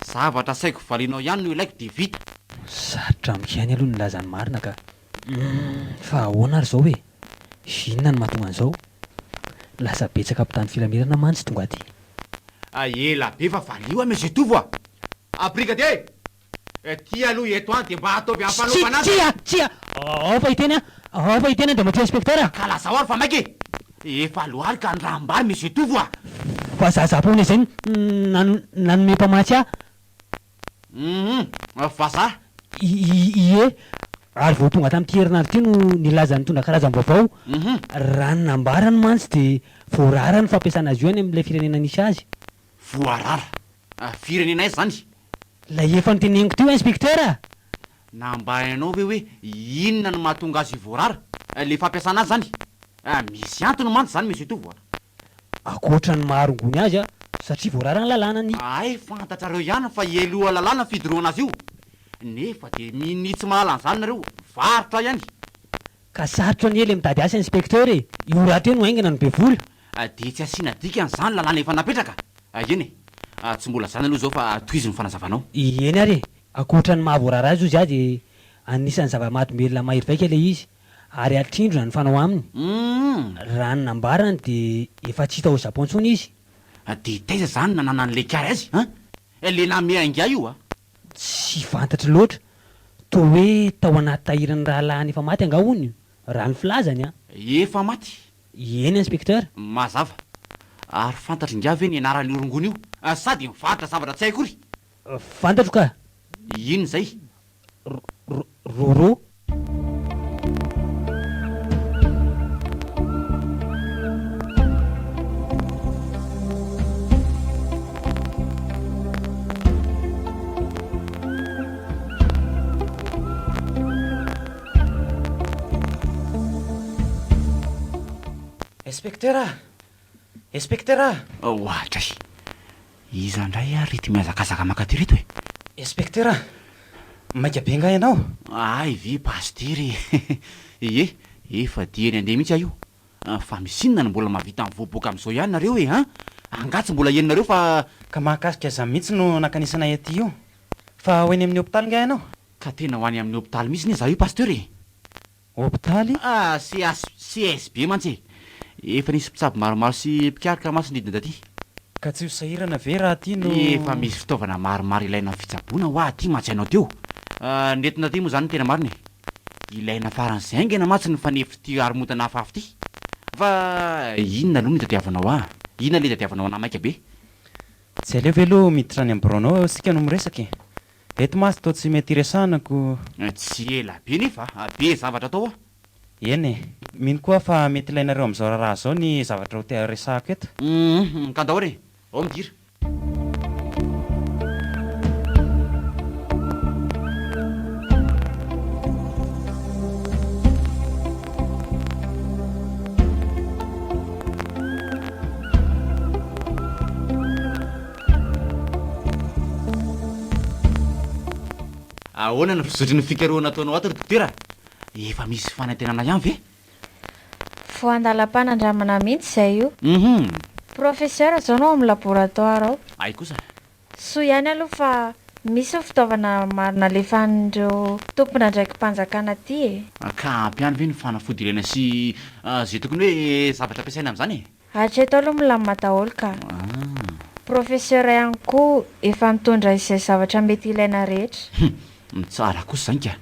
Zavatra asaiko valianao ihany no ilaiko dia vita. Sarotra amiko ihany aloha ny milaza ny marina ka. Humm fa ahoana ary izao e? Inona no mahatonga an'izao? Lasa betsaka mpitandro filaminana mantsy tonga aty. Ela be fa valio aho Monsieur Tovo a! A brigadier! Ty aloha eto an dia mba ataovy ampanaovana azy e! Tsia! Tsia! Ao fa hiteny aho! Ao fa hiteny Andriamatoa Inspecteur a! Ka lazao ary fa maika e! Efa lohalika ny ràm-bary Monsieur Tovo a! Fa za Japonais izay no nanome mpamatsy ahy. Hum vazaha. Ie, ary vao tonga tamin'ity herinandro ity no nilaza nitondra karazam-baovao. Raha ny nambarany mantsy dia voarara ny fampiasana azy io any amin'ilay firenena nisy azy. Voarara? Firenena aiza izany? Ilay efa noteneniko teo inspecteur a! Nambaranao ve hoe inona no mahatonga azy voarara? Ilay fampiasana azy izany? Misy antony mantsy izany Monsieur Tovo a! Ankoatra ny maha rongony azy satria voarara ny lalàna ny. Hay fantatrareo ihany fa heloha lalàna ny fidorohana azy io nefa dia minia tsy mahalala an'izany nareo, varotra ihany. Ka sarotra anie le mitady asa inspecteur e! Io rahateo no haingana no be vola. Dia tsy asiana dikany izany lalàna efa napetraka? Eny e! Tsy mbola izany aloha izao fa tohizo ny fanazavanao. Eny ary e! Ankoatra ny maha voarara azy ozy aho dia anisan'ny zava-mahadomelina mahery vaika ilay izy ary atrindrona ny fanao aminy. Raha ny nambarany dia efa tsy hita ao Japon intsony izy. Dia taiza izany nananan'ilay kary azy an? Le namea ingahy io a! Tsy fantatro loatra, toa hoe tao anaty tahirin'ny rahalahiny efa maty angaha hono, raha ny filazany an! Efa maty? Eny inspecteur. Mazava. Ary fantatr'ingahy ve ny anaran'io rongony io? Sa dia mivarotra zavatra tsy hay akory? Fantatro ka! Inona izay? Roro. Inspecteur a! Inspecteur a! Oadray! Iza indray ary ity mihazakazaka maka aty ireto e? Inspecteur a! Maika be nga ianao? Hay ve Pasitera e! Ie, efa dieny handeha mihitsy aho io. Fa misy inona no mbola mahavita mivoaboaka amin'izao ihany nareo e, an? Angaha tsy mbola henonareo fa. Ka mahakasika izany mihitsy no nankanesanay aty io. Fa ho eny amin'ny hopitaly nga ianao? Ka tena ho any amin'ny hopitaly mihitsy anie izaho io Pasteur e! Hopitaly? Ah, CH, CSB mantsy e! Efa nisy mpitsabo maromaro sy mpikaroka mantsy nidina taty. Ka tsy ho sahirana ve raha aty no. Efa misy fitaovana maromaro ilaina amin'ny fitsaboana hoa aty mantsy ianao teo. Nentina aty moa izany ny tena marina e! Ilaina faran'izay haingana mantsy ny fanefitr'ity haromontana hafahafa ity. Fa inona aloha no itadiavanao ahy? Inona ilay itadiavanao anah maika be? Tsy aleo ve aloha miditra any amin'ny biraonao isika no miresaka e? Eto mantsy toa tsy mety hiresahana ko. Tsy ela be nefa a! Be zavatra atao a! Eny e! Mino koa aho fa mety ilainareo amin'izao raharaha izao ny zavatra ho te resahako eto. Hum, ka andao ary e! Ao midira. Ahoana ny fizotry ny fikarohana ataonao ato ry dokotera? Efa misy fanantenana ihany ve? Vao andalam-panandramana mihitsy izay io. Hum. Professeur izao no ao amin'ny laboratoire ao. Hay kosa. Soa ihany aloha fa misy ny fitaovana maro nalefan'ireo tompon'andraiki-panjakana aty e. Ka ampy ihany ve ny fanafody ilaina sy izay tokony hoe zavatra ampiasaina amin'izany e? Hatreto aloha milamina daholo ka. Professeur ihany koa efa nitondra izay zavatra mety ilaina rehetra. Hum, tsara kosa izany ka.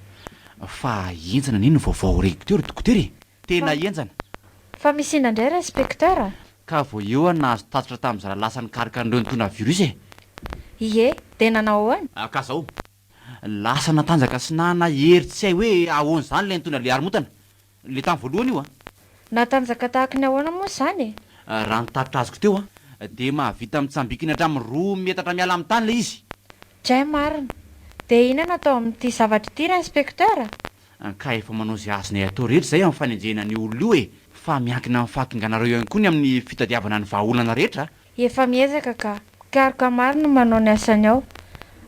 Fa henjana anie ny vaovao reko teo ry dokotera e! Tena henjana. Fa misy inona indray ry inspecteur a? Ka vao eo aho nahazo tatitra tamin'ny zalahy lasa nikaroka an'ireo nitondra virus e! Ie, dia nanao ahoana? Ka zao, lasa natanjaka sy nana hery tsy hay hoe ahoana izany ilay nitondra ilay haromotana. Le tamin'ny voalohany io an! Natanjaka tahaky ny ahoana moa izany e? Raha ny tatitra azoko teo an, dia mahavita mitsambikina hatramin'ny roa metatra miala amin'ny tany ilay izy. Dray marina! Dia inona no atao amin'ity zavatra ity ry inspecteur? Ka efa manao izay azonay atao rehetra izay amin'ny fanenjehana an'io olona io e! Fa miankina amin'ny fahatonganareo ihany koa ny amin'ny fitadiavana ny vahaolana rehetra a! Efa miezaka ka! Mpikaroka maro no manao ny asany ao,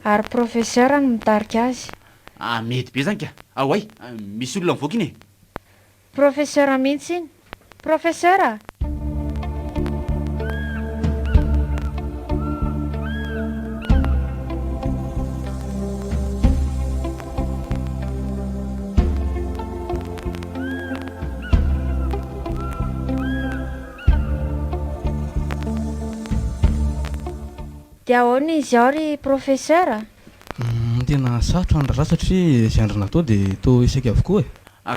ary professeur no mitarika azy. Ah mety be zany ka! Oay! Misy olona mivoaka iny e! Professeur mihitsy iny! Professeur a! Dia ahoana izy ao ry Professeur a? Humm tena sarotra ny raharaha satria izay andro natao dia toa échec avokoa e.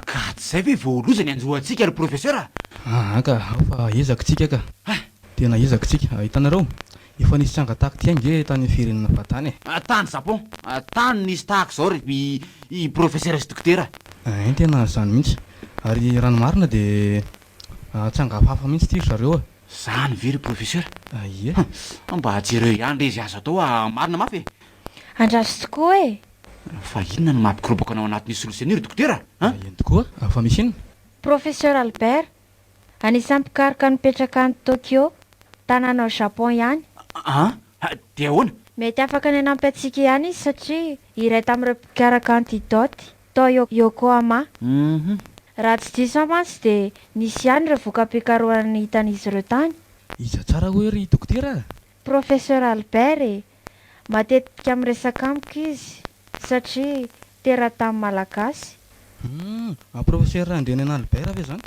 Ka tsy izay ve vao loza ny hanjo antsika ry Professeur a? Aa ka, ao fa ezaka tsika ka. Tena ezaka tsika. Hitanareo? Efa nisy tranga tahaka ity ange tany firenena fahatany e. Tany Japon, tany nisy tahaka izao ry i Professeur sy Dokotera. Ein tena izany mihitsy. Ary raha ny marina dia tranga hafahafa mihitsy ity ry zareo e. Zany ve ry Professeur? Ie. Mba jereo ihany re izay azo atao a, marina mafy e. Andraso tokoa e. Fa inona no mampikoropaka anao anatin'io solosaina io ry Dokotera a? Eny tokoa, fa misy inona? Professeur Albert, anisan'ny mpikaroka nipetraka any Tokyo, tanàna ao Japon ihany. An? Dia ahoana? Mety afaka ny hanampy antsika ihany izy satria iray tamin'ireo mpikaroka antidote tao Yokohama. Raha tsy diso aho mantsy dia nisy ihany ireo voka-pikarohana hitan'izy ireo tany. Iza tsara hoe ry dokotera a? Professeur Albert e! Matetika miresaka amiko izy satria teratany malagasy. Humm! Professeur Randrianena Albert ve zany?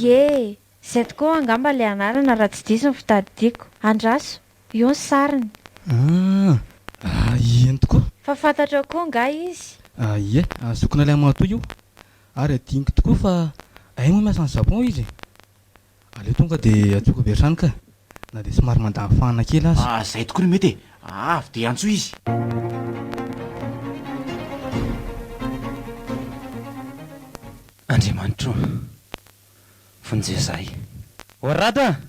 Ie! Izay tokoa angamba ilay anarana raha tsy diso ny fitadidiako. Andraso, io ny sariny. Ah! Eny tokoa. Fa fantatrao koa angaha izy? Ie, zokin'ilay ramatoa io. Ary adinoko tokoa fa hay moa miasa any Japon izy e! Aleo tonga dia antsoiko avy hatrany ka! Na dia somary mandany fahana kely aza. Ah, zay tokoa no mety e! Avy dia antsoy izy. Andriamanitra o! Vonjeo izahay. Ô Rado a!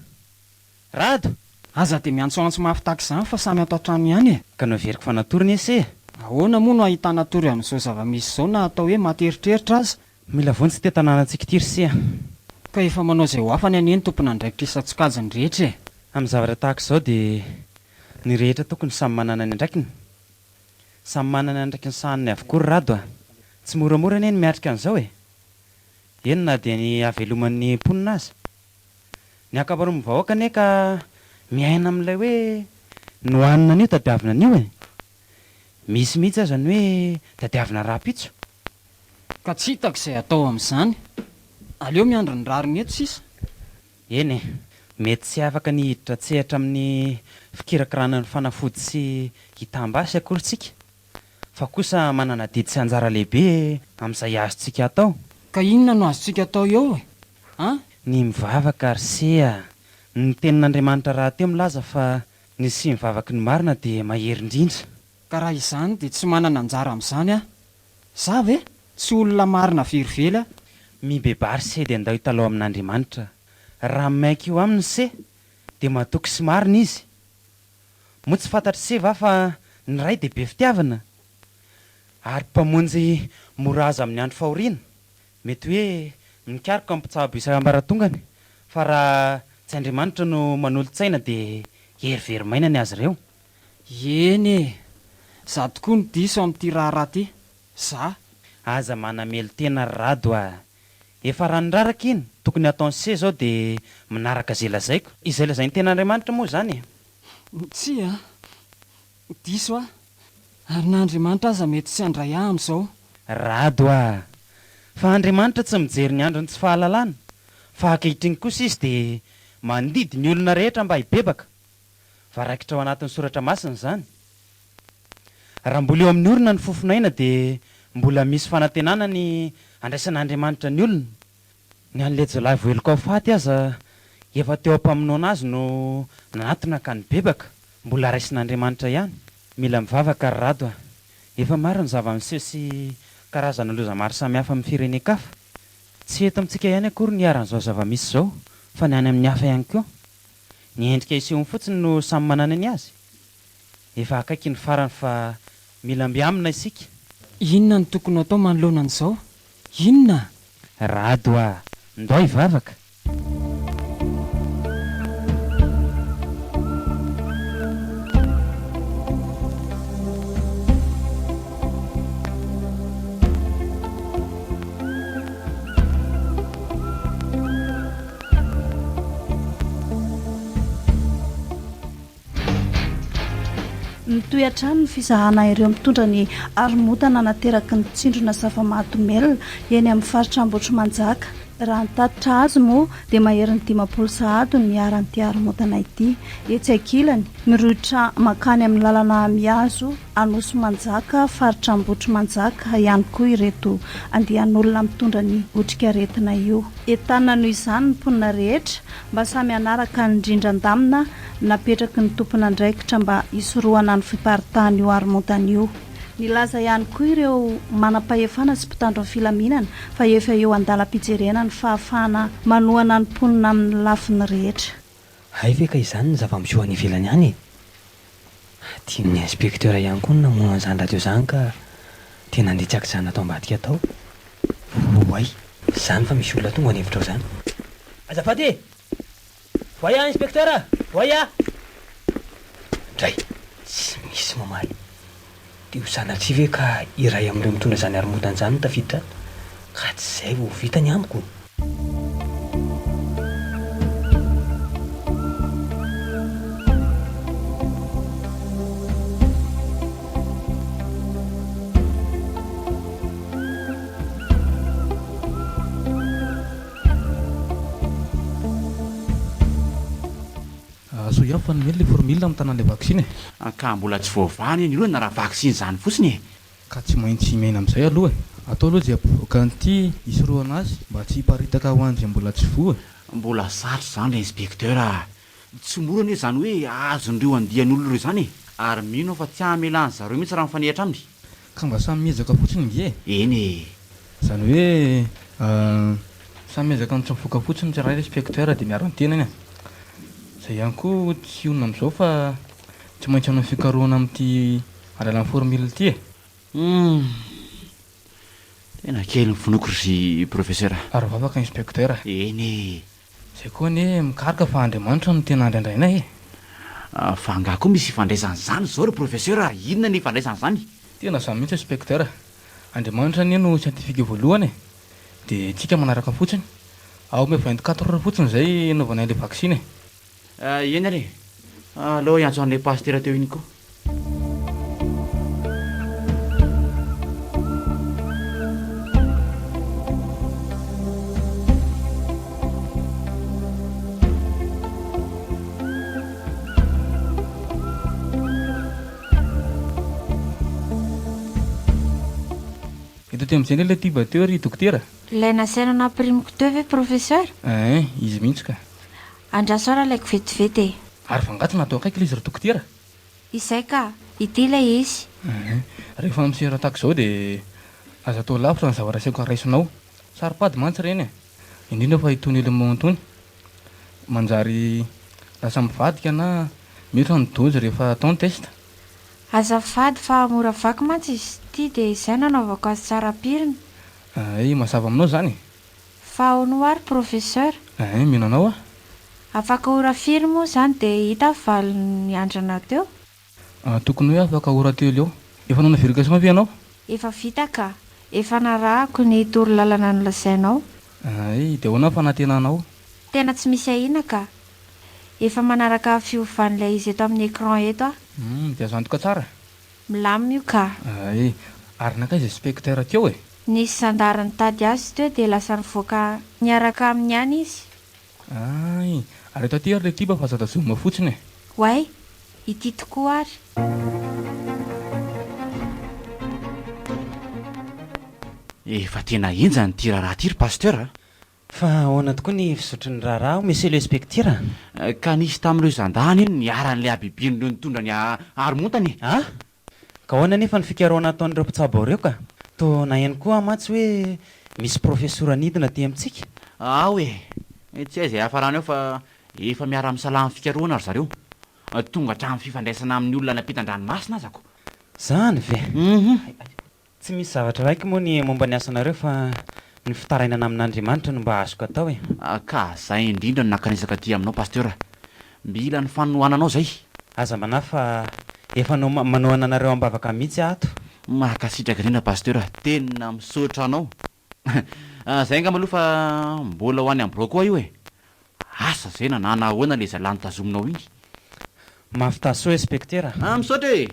Rado! Aza dia miantsoantso mafy tahaka izany fa samy ato an-trano ihany e! Ka noheveriko fa natory ny ese e! Ahoana moa no ahitana tory amin'izao zava-misy izao na atao hoe maty eritreritra aza? Mila vonjy ity tanànantsika ity ry se a! Ka efa manao izay ho afany anie ny tompon'andraikitra isan-tsokajiny rehetra e! Amin'ny zavatra tahaka izao dia ny rehetra tokony samy manana ny andraikiny. Samy manana ny andraikiny sahaniny avokoa ry Rado a! Tsy moramora anie ny miatrika an'izao e! Eny na dia ny haveloman'ny mponina aza. Ny ankamaroan'ny vahoaka anie ka miaina amin'ilay hoe ny hohanina anio tadiavina anio e! Misy mihitsy aza ny hoe tadiavina rahampitso. Ka tsy hitako izay atao amin'izany. Aleo miandry ny rariny eto sisa. Eny e! Mety tsy afaka ny hiditra an-tsehatra amin'ny fikirakirana ny fanafody sy hitam-basy akory tsika, fa kosa manana adidy sy anjara lehibe amin'izay azontsika atao. Ka inona no azontsika atao eo e? An? Ny mivavaka ry se a! Ny tenin'Andriamanitra rahateo milaza fa ny sy mivavaky ny marina dia mahery indrindra. Ka raha izany dia tsy manana anjara amin'izany aho. Za ve? Tsy olona marina velively aho. Mibebaha ry se dia ndao hitalao amin'Andriamanitra. Raha miaiky eo aminy se dia matoky sy marina izy. Moa tsy fantatr'i se va fa ny Ray dia be fitiavana ary Mpamonjy mora azo amin'ny andro fahoriana? Mety hoe mikaroka ny mpitsabo isan-ambaratongany fa raha tsy Andriamanitra no manolo-tsaina dia hery very maina ny azy ireo. Eny e! Za tokoa no diso amin'ity raharaha ty. Za. Aza manamelo-tena ry Rado a! Efa rano raraka iny, tokony hataon'i se zao de minaraka ze lazaiko. Izay lazain'ny ten'Andriamanitra moa izany e! Tsia a! Diso aho. Ary na Andriamanitra aza mety tsy handray ahy amin'izao. Rado a! Fa Andriamanitra tsy mijery ny andron'ny tsy fahalalana, fa ankehitriny kosa Izy dia mandidy ny olona rehetra mba hibebaka. Voaraikitra ao anatin'ny Soratra Masina izany. Raha mbola eo amin'ny orona ny fofon'aina dia mbola misy fanantenana ny handraisan'Andriamanitra ny olona. Ny an'ilay jiolahy voaheloka ho faty aza efa teo am-pamonoana azy no nanatona ka nibebaka, mbola raisin'Andriamanitra ihany. Mila mivavaka ry Rado a! Efa maro ny zava-miseho sy karazana loza maro samihafa amin'ny firenen-kafa. Tsy eto amintsika ihany akory no iharan'izao zava-misy izao fa ny any amin'ny hafa ihany koa. Ny endrika isehoany fotsiny no samy manana ny azy. Efa akaiky ny farany fa mila mby amina isika. Inona no tokony ho atao manoloana an'izao? Inona? Rado a! Ndao hivavaka! Mitohy hatrany ny fizahana ireo mitondra ny haromotana nateraky ny tsindrona zava-mahadomelina eny amin'ny faritra Ambohitrimanjaka. Raha ny tatitra azo moa dia maherin'ny 50 sahady no niharan'ity haromotana ity. Etsy ankilany, mirohitra mankany amin'ny lalana mihazo Anosimanjaka, faritra Ambohitrimanjaka, ihany koa ireto andian'olona mitondra ny otrikaretina io. Entanina noho izany ny mponina rehetra mba samy hanaraka ny rindran-damina napetraky ny tompon'andraikitra mba hisorohana ny fiparitahan'io haromontana io. Nilaza ihany koa ireo manam-pahefana sy mpitandro ny filaminana fa efa eo an-dalam-pijerena ny fahafahana manohana ny mponina amin'ny lafiny rehetra. Hay ve ka izany ny zava-miseho any ivelany any e! Adinon'ny inspecteur ihany koa ny namono an'izany radio izany ka dia nandeha tsy ankijanona tao ambadika tao. Voay! Izany fa misy olona tonga any hevitra ao izany. Azafady e! Voay aho inspecteur a! Voay aho! Dray! Tsy misy mamaly. Dia ho sanatria ve ka iray amin'ireo mitondra izany haromotana izany no tafiditra ato? Ka tsy izay vao ho vita ny amiko? Soa ihany fa nomeny ilay formule mitana an'ilay vaksiny e. Ka mbola tsy voavaha anie ny olana raha vaksiny izany fotsiny e. Ka tsy maintsy miaina amin'izay aloha e. Atao aloha izay hampivoaka an'ity hisorohana azy mba tsy hiparitaka ho an'izay mbola tsy voa e. Mbola sarotra izany ry inspecteur a! Tsy mora anie izany hoe azon'ireo andian'olona ireo izany e! Ary mino aho fa tsy hamela an-dry zareo mihitsy raha mifanehatra aminy. Ka mba samy miezaka fotsiny nge e! Eny e! Izany hoe samy miezaka ny tsy mifoka fotsiny ny tsirairay ry inspecteur dia miaro ny tenany e! Izay ihany koa tsy honina amin'izao fa tsy maintsy hanao fikarohana amin'ity alalan'ny formule ity e! Humm! Tena kely ny finoako ry professeur a! Ary vavaka inspecteur a! Eny e! Zay koa anie mikaroka fa Andriamanitra no tena andrandrainay e! Fa angaha koa misy ifandraisany izany izao ry professeur a! Inona ny ifandraisany izany? Tena zany mihitsy inspecteur a! Andriamanitra anie no scientifique voalohany e! De tsika manaraka fotsiny. Ao omeo 24 heures fotsiny zay hanaovanay an'le vaksiny e! Eny ary e! Aleo hiantso an'ilay pasitera teo iny koa. Eto aty amin'izay indray ilay tiba teo ry dokotera? Ilay nasaina nampirimiko teo ve professeur? Ein, izy mihitsy ka. Andraso ary alaiko vetivety e. Ary fa angaha tsy natao akaiky ilay izy ry dokotera? Izay ka! Ity ilay izy. Ein, rehefa misera tahaka izao dia aza atao lavitra ny zavatra asaiko raisinao. Saro-pady mantsy ireny e. Indrindra fa itony élément itony. Manjary lasa mivadika na mihoatra ny dose rehefa atao ny test. Azafady fa mora vaky mantsy izy ity dia izay no anaovako azy tsara pirina. Ein, mazava aminao izany e? Fa ahoana hoa ry professeur? Ein, mino anao aho. Afaka ora firy moa izany dia hita ny valin'ny andrana teo? Tokony hoe afaka ora telo eo. Efa nanao vérification ve ianao? Efa vita ka. Efa narahako ny torolalana nolazainao. Ein, dia ahoana ny fanantenanao? Tena tsy misy ahiana ka. Efa manaraka fiovan'ilay izy eto amin'ny écran eto aho. Hum, dia azo antoka tsara? Milamina io ka. Hay, ary nankaiza inspecteur teo e? Nisy zandary nitady azy teo dia lasa nivoaka niaraka aminy ihany izy. Hay, ary eto aty ary le tiba fa aza tazomina fotsiny e. Oay, ity tokoa ary. Efa tena henjana ity raharaha ity ry Pasteur a! Fa ahoana tokoa ny fizotry ny raharaha ao Monsieur l'inspecteur a? Ka nisy tamin'ireo zandary anie no niharan'ilay habibian'ireo nitondra ny haromontana e! Ah! Ka ahoana anefa ny fikarohana ataon'ireo mpitsabo ireo ka? Toa naheno koa aho mantsy hoe misy profesora nidina aty amintsika? Ao e! Tsy hay izay hiafarany ao fa efa miara-misalahy amin'ny fikarohana ry zareo. Tonga hatramin'ny fifandraisana amin'ny olona any ampitan-dranomasina aza ko! Zany ve? Hum! Tsy misy zavatra raiky moa ny momba ny asanareo fa ny fitarainana amin'Andriamanitra no mba azoko atao e. Ka zay indrindra no nakanesaka aty aminao Pasteur. Mila ny fanohananao zay. Aza manahy fa efa no manohana anareo am-bavaka mihitsy aho ato. Mankasitraka indrindra Pasteur, tena misaotra anao. Zay angamba aloha fa mbola ho any am birao koa io e. Asa zay na nanahoana le zalahy notazominao iny. Mahavità soa inspektera a! Misaotra e!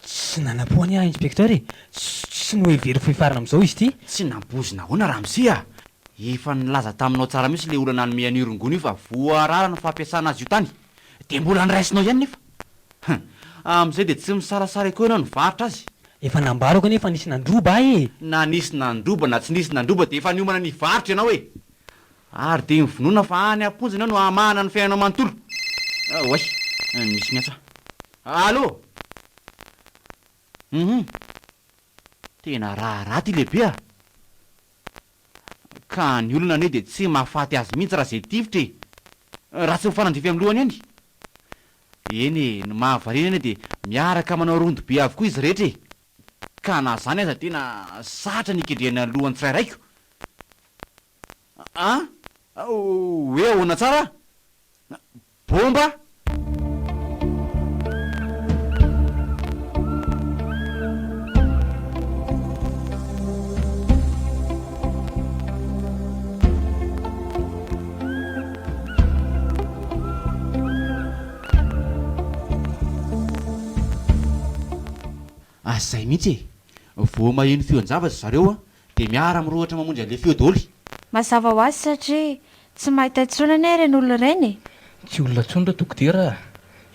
Tsy nanam-po anie aho inspecteur e! Tsy noheveriko fa hifarana amin'izao izy ity. Tsy nampoizina ahoana ramose a! Efa nilaza taminao tsara mihitsy ilay olona nanome an'io rongony io fa voarara ny fampiasana azy io tany, dia mbola noraisinao ihany nefa. Hum! Amin'izay dia tsy misalasala koa ianao nivarotra azy. Efa nambarako anie fa nisy nandroba ahy e! Na nisy nandroba na tsy nisy nandroba dia efa niomana ny hivarotra ianao e! Ary dia mivonona fa any am-ponja ianao no hamahana ny fiainanao manontolo. Oay! Misy miantso ahy. Allô! Hum! Tena raharaha ty lehibe a! Ka ny olona anie dia tsy mahafaty azy mihitsy raha izay tifitra e! Raha tsy mifanandrify amin'ny lohany ihany! Eny e, ny mahavariana anie dia miaraka manao rondo be avokoa izy rehetra e! Ka na izany aza tena sarotra ny hikendrehana ny lohan'ny tsirairay ko! An! Hoe ahoana tsara? Bomba! Zay mihitsy e! Vao maheno feon-javatra zareo dia miara-mirohotra mamonjy an'ilay feo daholo. Mazava ho azy satria tsy mahita intsony anie ireny olona ireny e! Tsy olona intsony ireo dokotera a!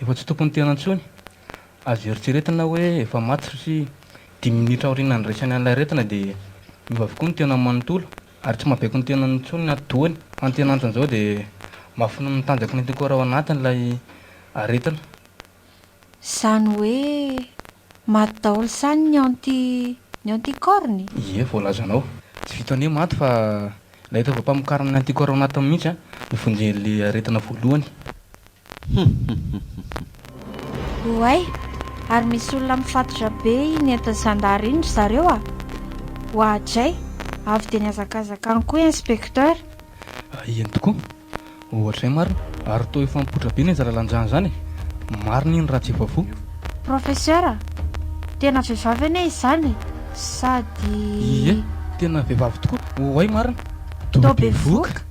Efa tsy tompon'ny tena intsony. Azo eritreretina hoe efa maty satria dimy minitra aorian'ny nandraisany an'ilay aretina dia miova avokoa ny tenany manontolo ary tsy mahabaiko ny tenany intsony ny atidohany. Fa ny tena antony izao dia mafy noho ny tanjaky ny antikôra ao anatiny ilay aretina. Izany hoe maty daholo izany ny anti ny anticorps-ny? Ie, voalazanao. Tsy vitan'ny hoe maty fa ilay taovam-pamokarana ny anticorps ao anatiny mihitsy an, no vonjen'ilay aretina voalohany. Oay! Ary misy olona mifatotra be iny entin'ny zandary iny ry zareo a! Oadray! Avy dia nihazakazaka any koa inspecteur. Eny tokoa. Ohatray marina. Ary toa efa mipoitra be ny anjara-lanjany izany e! Marina iny raha tsy efa voa. Professeur a! Tena vehivavy anie izany e! Sady. Ie, tena vehivavy tokoa. Oay marina. Toa bevohoka.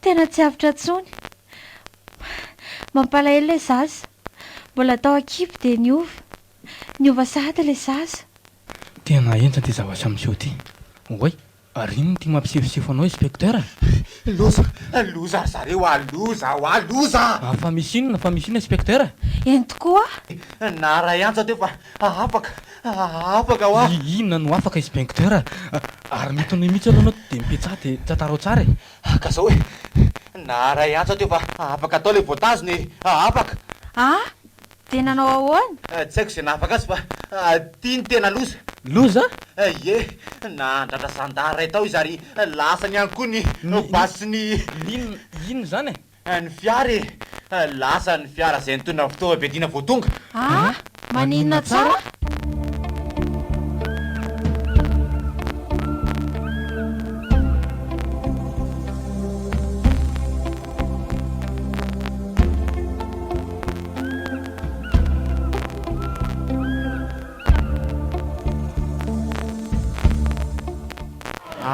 Tena tsy avotra intsony. Mampalahelo ilay zaza. Mbola tao an-kibo dia niova. Niova sahady ilay zaza. Tena henjana ity zavatra miseho ity. Oay, ary inona ity mampisefosefo anao inspecteur a? Loza! Loza ry zareo a! Loza hoa! Loza! Fa misy inona? Fa misy inona inspecteur a? Eny tokoa! Naharay antso aho teo fa afaka! Afaka hoa! Inona no afaka inspecteur a? Ary mety noho mihitsy aloha anao dia mipetsaha dia tantarao tsara e! Ka zao e! Naharay antso aho teo fa afaka atao ilay voatazona e! Afaka! Ah! Dia nanao ahoana? Tsy haiko izay nahafaka azy fa ity no tena loza. Loza? Ie, nandratra zandary iray tao izy ary lasany ihany koa ny basy sy ny. Inona, inona izany e? Ny fiara e! Lasa ny fiara izay nitondra ny fitaovam-piadiana vao tonga. Ah! Maninona tsara?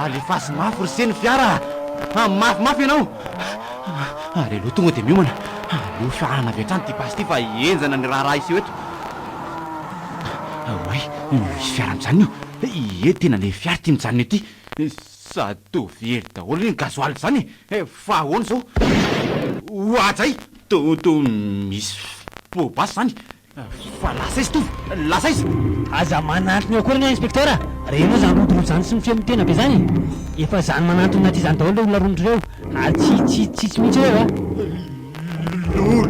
Alefaso mafy ry se ny fiara a! Mafimafy ianao! Ary aleo tonga dia miomana. Aleo fahanana avy hatrany ity basy ity fa henjana ny raharaha hiseho eto. Oay, misy fiara mijanona io. Ie, tena ilay fiara ity mijanona ity. Sady toa very daholo anie ny gasoil izany e! Fa ahoana izao? Oadray! Toa toa misy poa-basy izany! Fa lasa aiza Tovo? Lasa aiza? Aza manantona eo akory anie Inspecteur a! Renao izany rodorodo izany sy ny feo mitena be izany e! Efa izany manantona aty izany daholo ireo olona romotra ireo ary tsy tsy tsitsy mihitsy ireo a!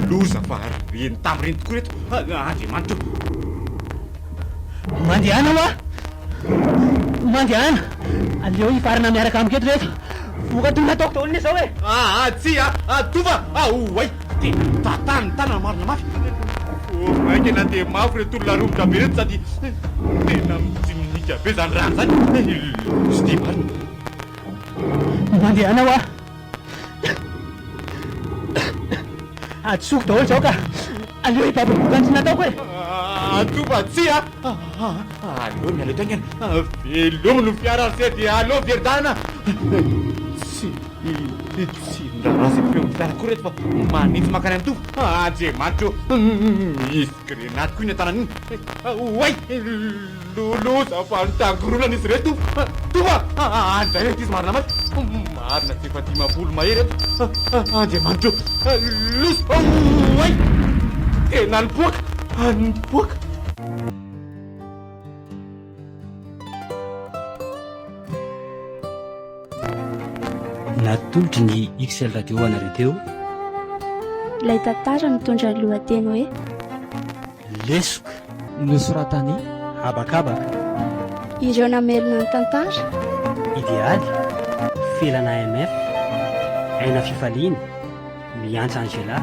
Loza fa reny tamin'ireny tokoa ireto! Andriamanitra o! Mandehana hoa! Mandehana! Aleo hifarana miaraka amiko eto reto! Voka toy ny nataoko daholo anie izao e! Aa tsia a! Tova a! Oay! Tena mitantana ny tanana marina mafy! Vao mainka nandeha mafy ireto olona romotra be ireto sady tena mijiminika be izany rano izany! Loza ity marina! Mandehana hoa! Hadisoako daholo izao ka! Aleo hibaby ny vokany tsy nataoko e! Tova tsia a! Aleo miala eto haingana! Velomy ny fiara ry se dia aleo very-dalana! Tsy tsy niraharaha izay feon'ny fiara akory ireto fa manitsy mankany amin'i Tova! Andriamanitra ô! Misy grenady koa iny an-tanany iny! Oay! Loza fa nitangorona izy ireto Tova a! Any zay ireto izy marina maty Marina tsy efa 50 mahery eto Andriamanitra o! Loza! Oay! Tena nipoaka! Nipoaka! Natolotry ny XL Radio ho anareo teo. Ilay tantara mitondra ny lohateny hoe. Lesoka. Nosoratan'i Habakabaka. Ireo namelona ny tantara. Idealy, Felana MF, Aina Fifaliana, Miantsa Angela.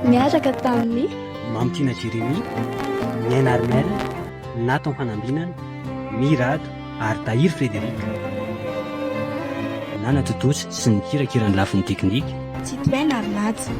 Niaraka tamin'i. Mamitiana Jérémie, Niaina Armel, Nathan Fanambinana, Mirado ary Tahiry Frédéric. Nanatontosa sy nikirakira ny lafiny teknika. Tsitohaina ary Naja.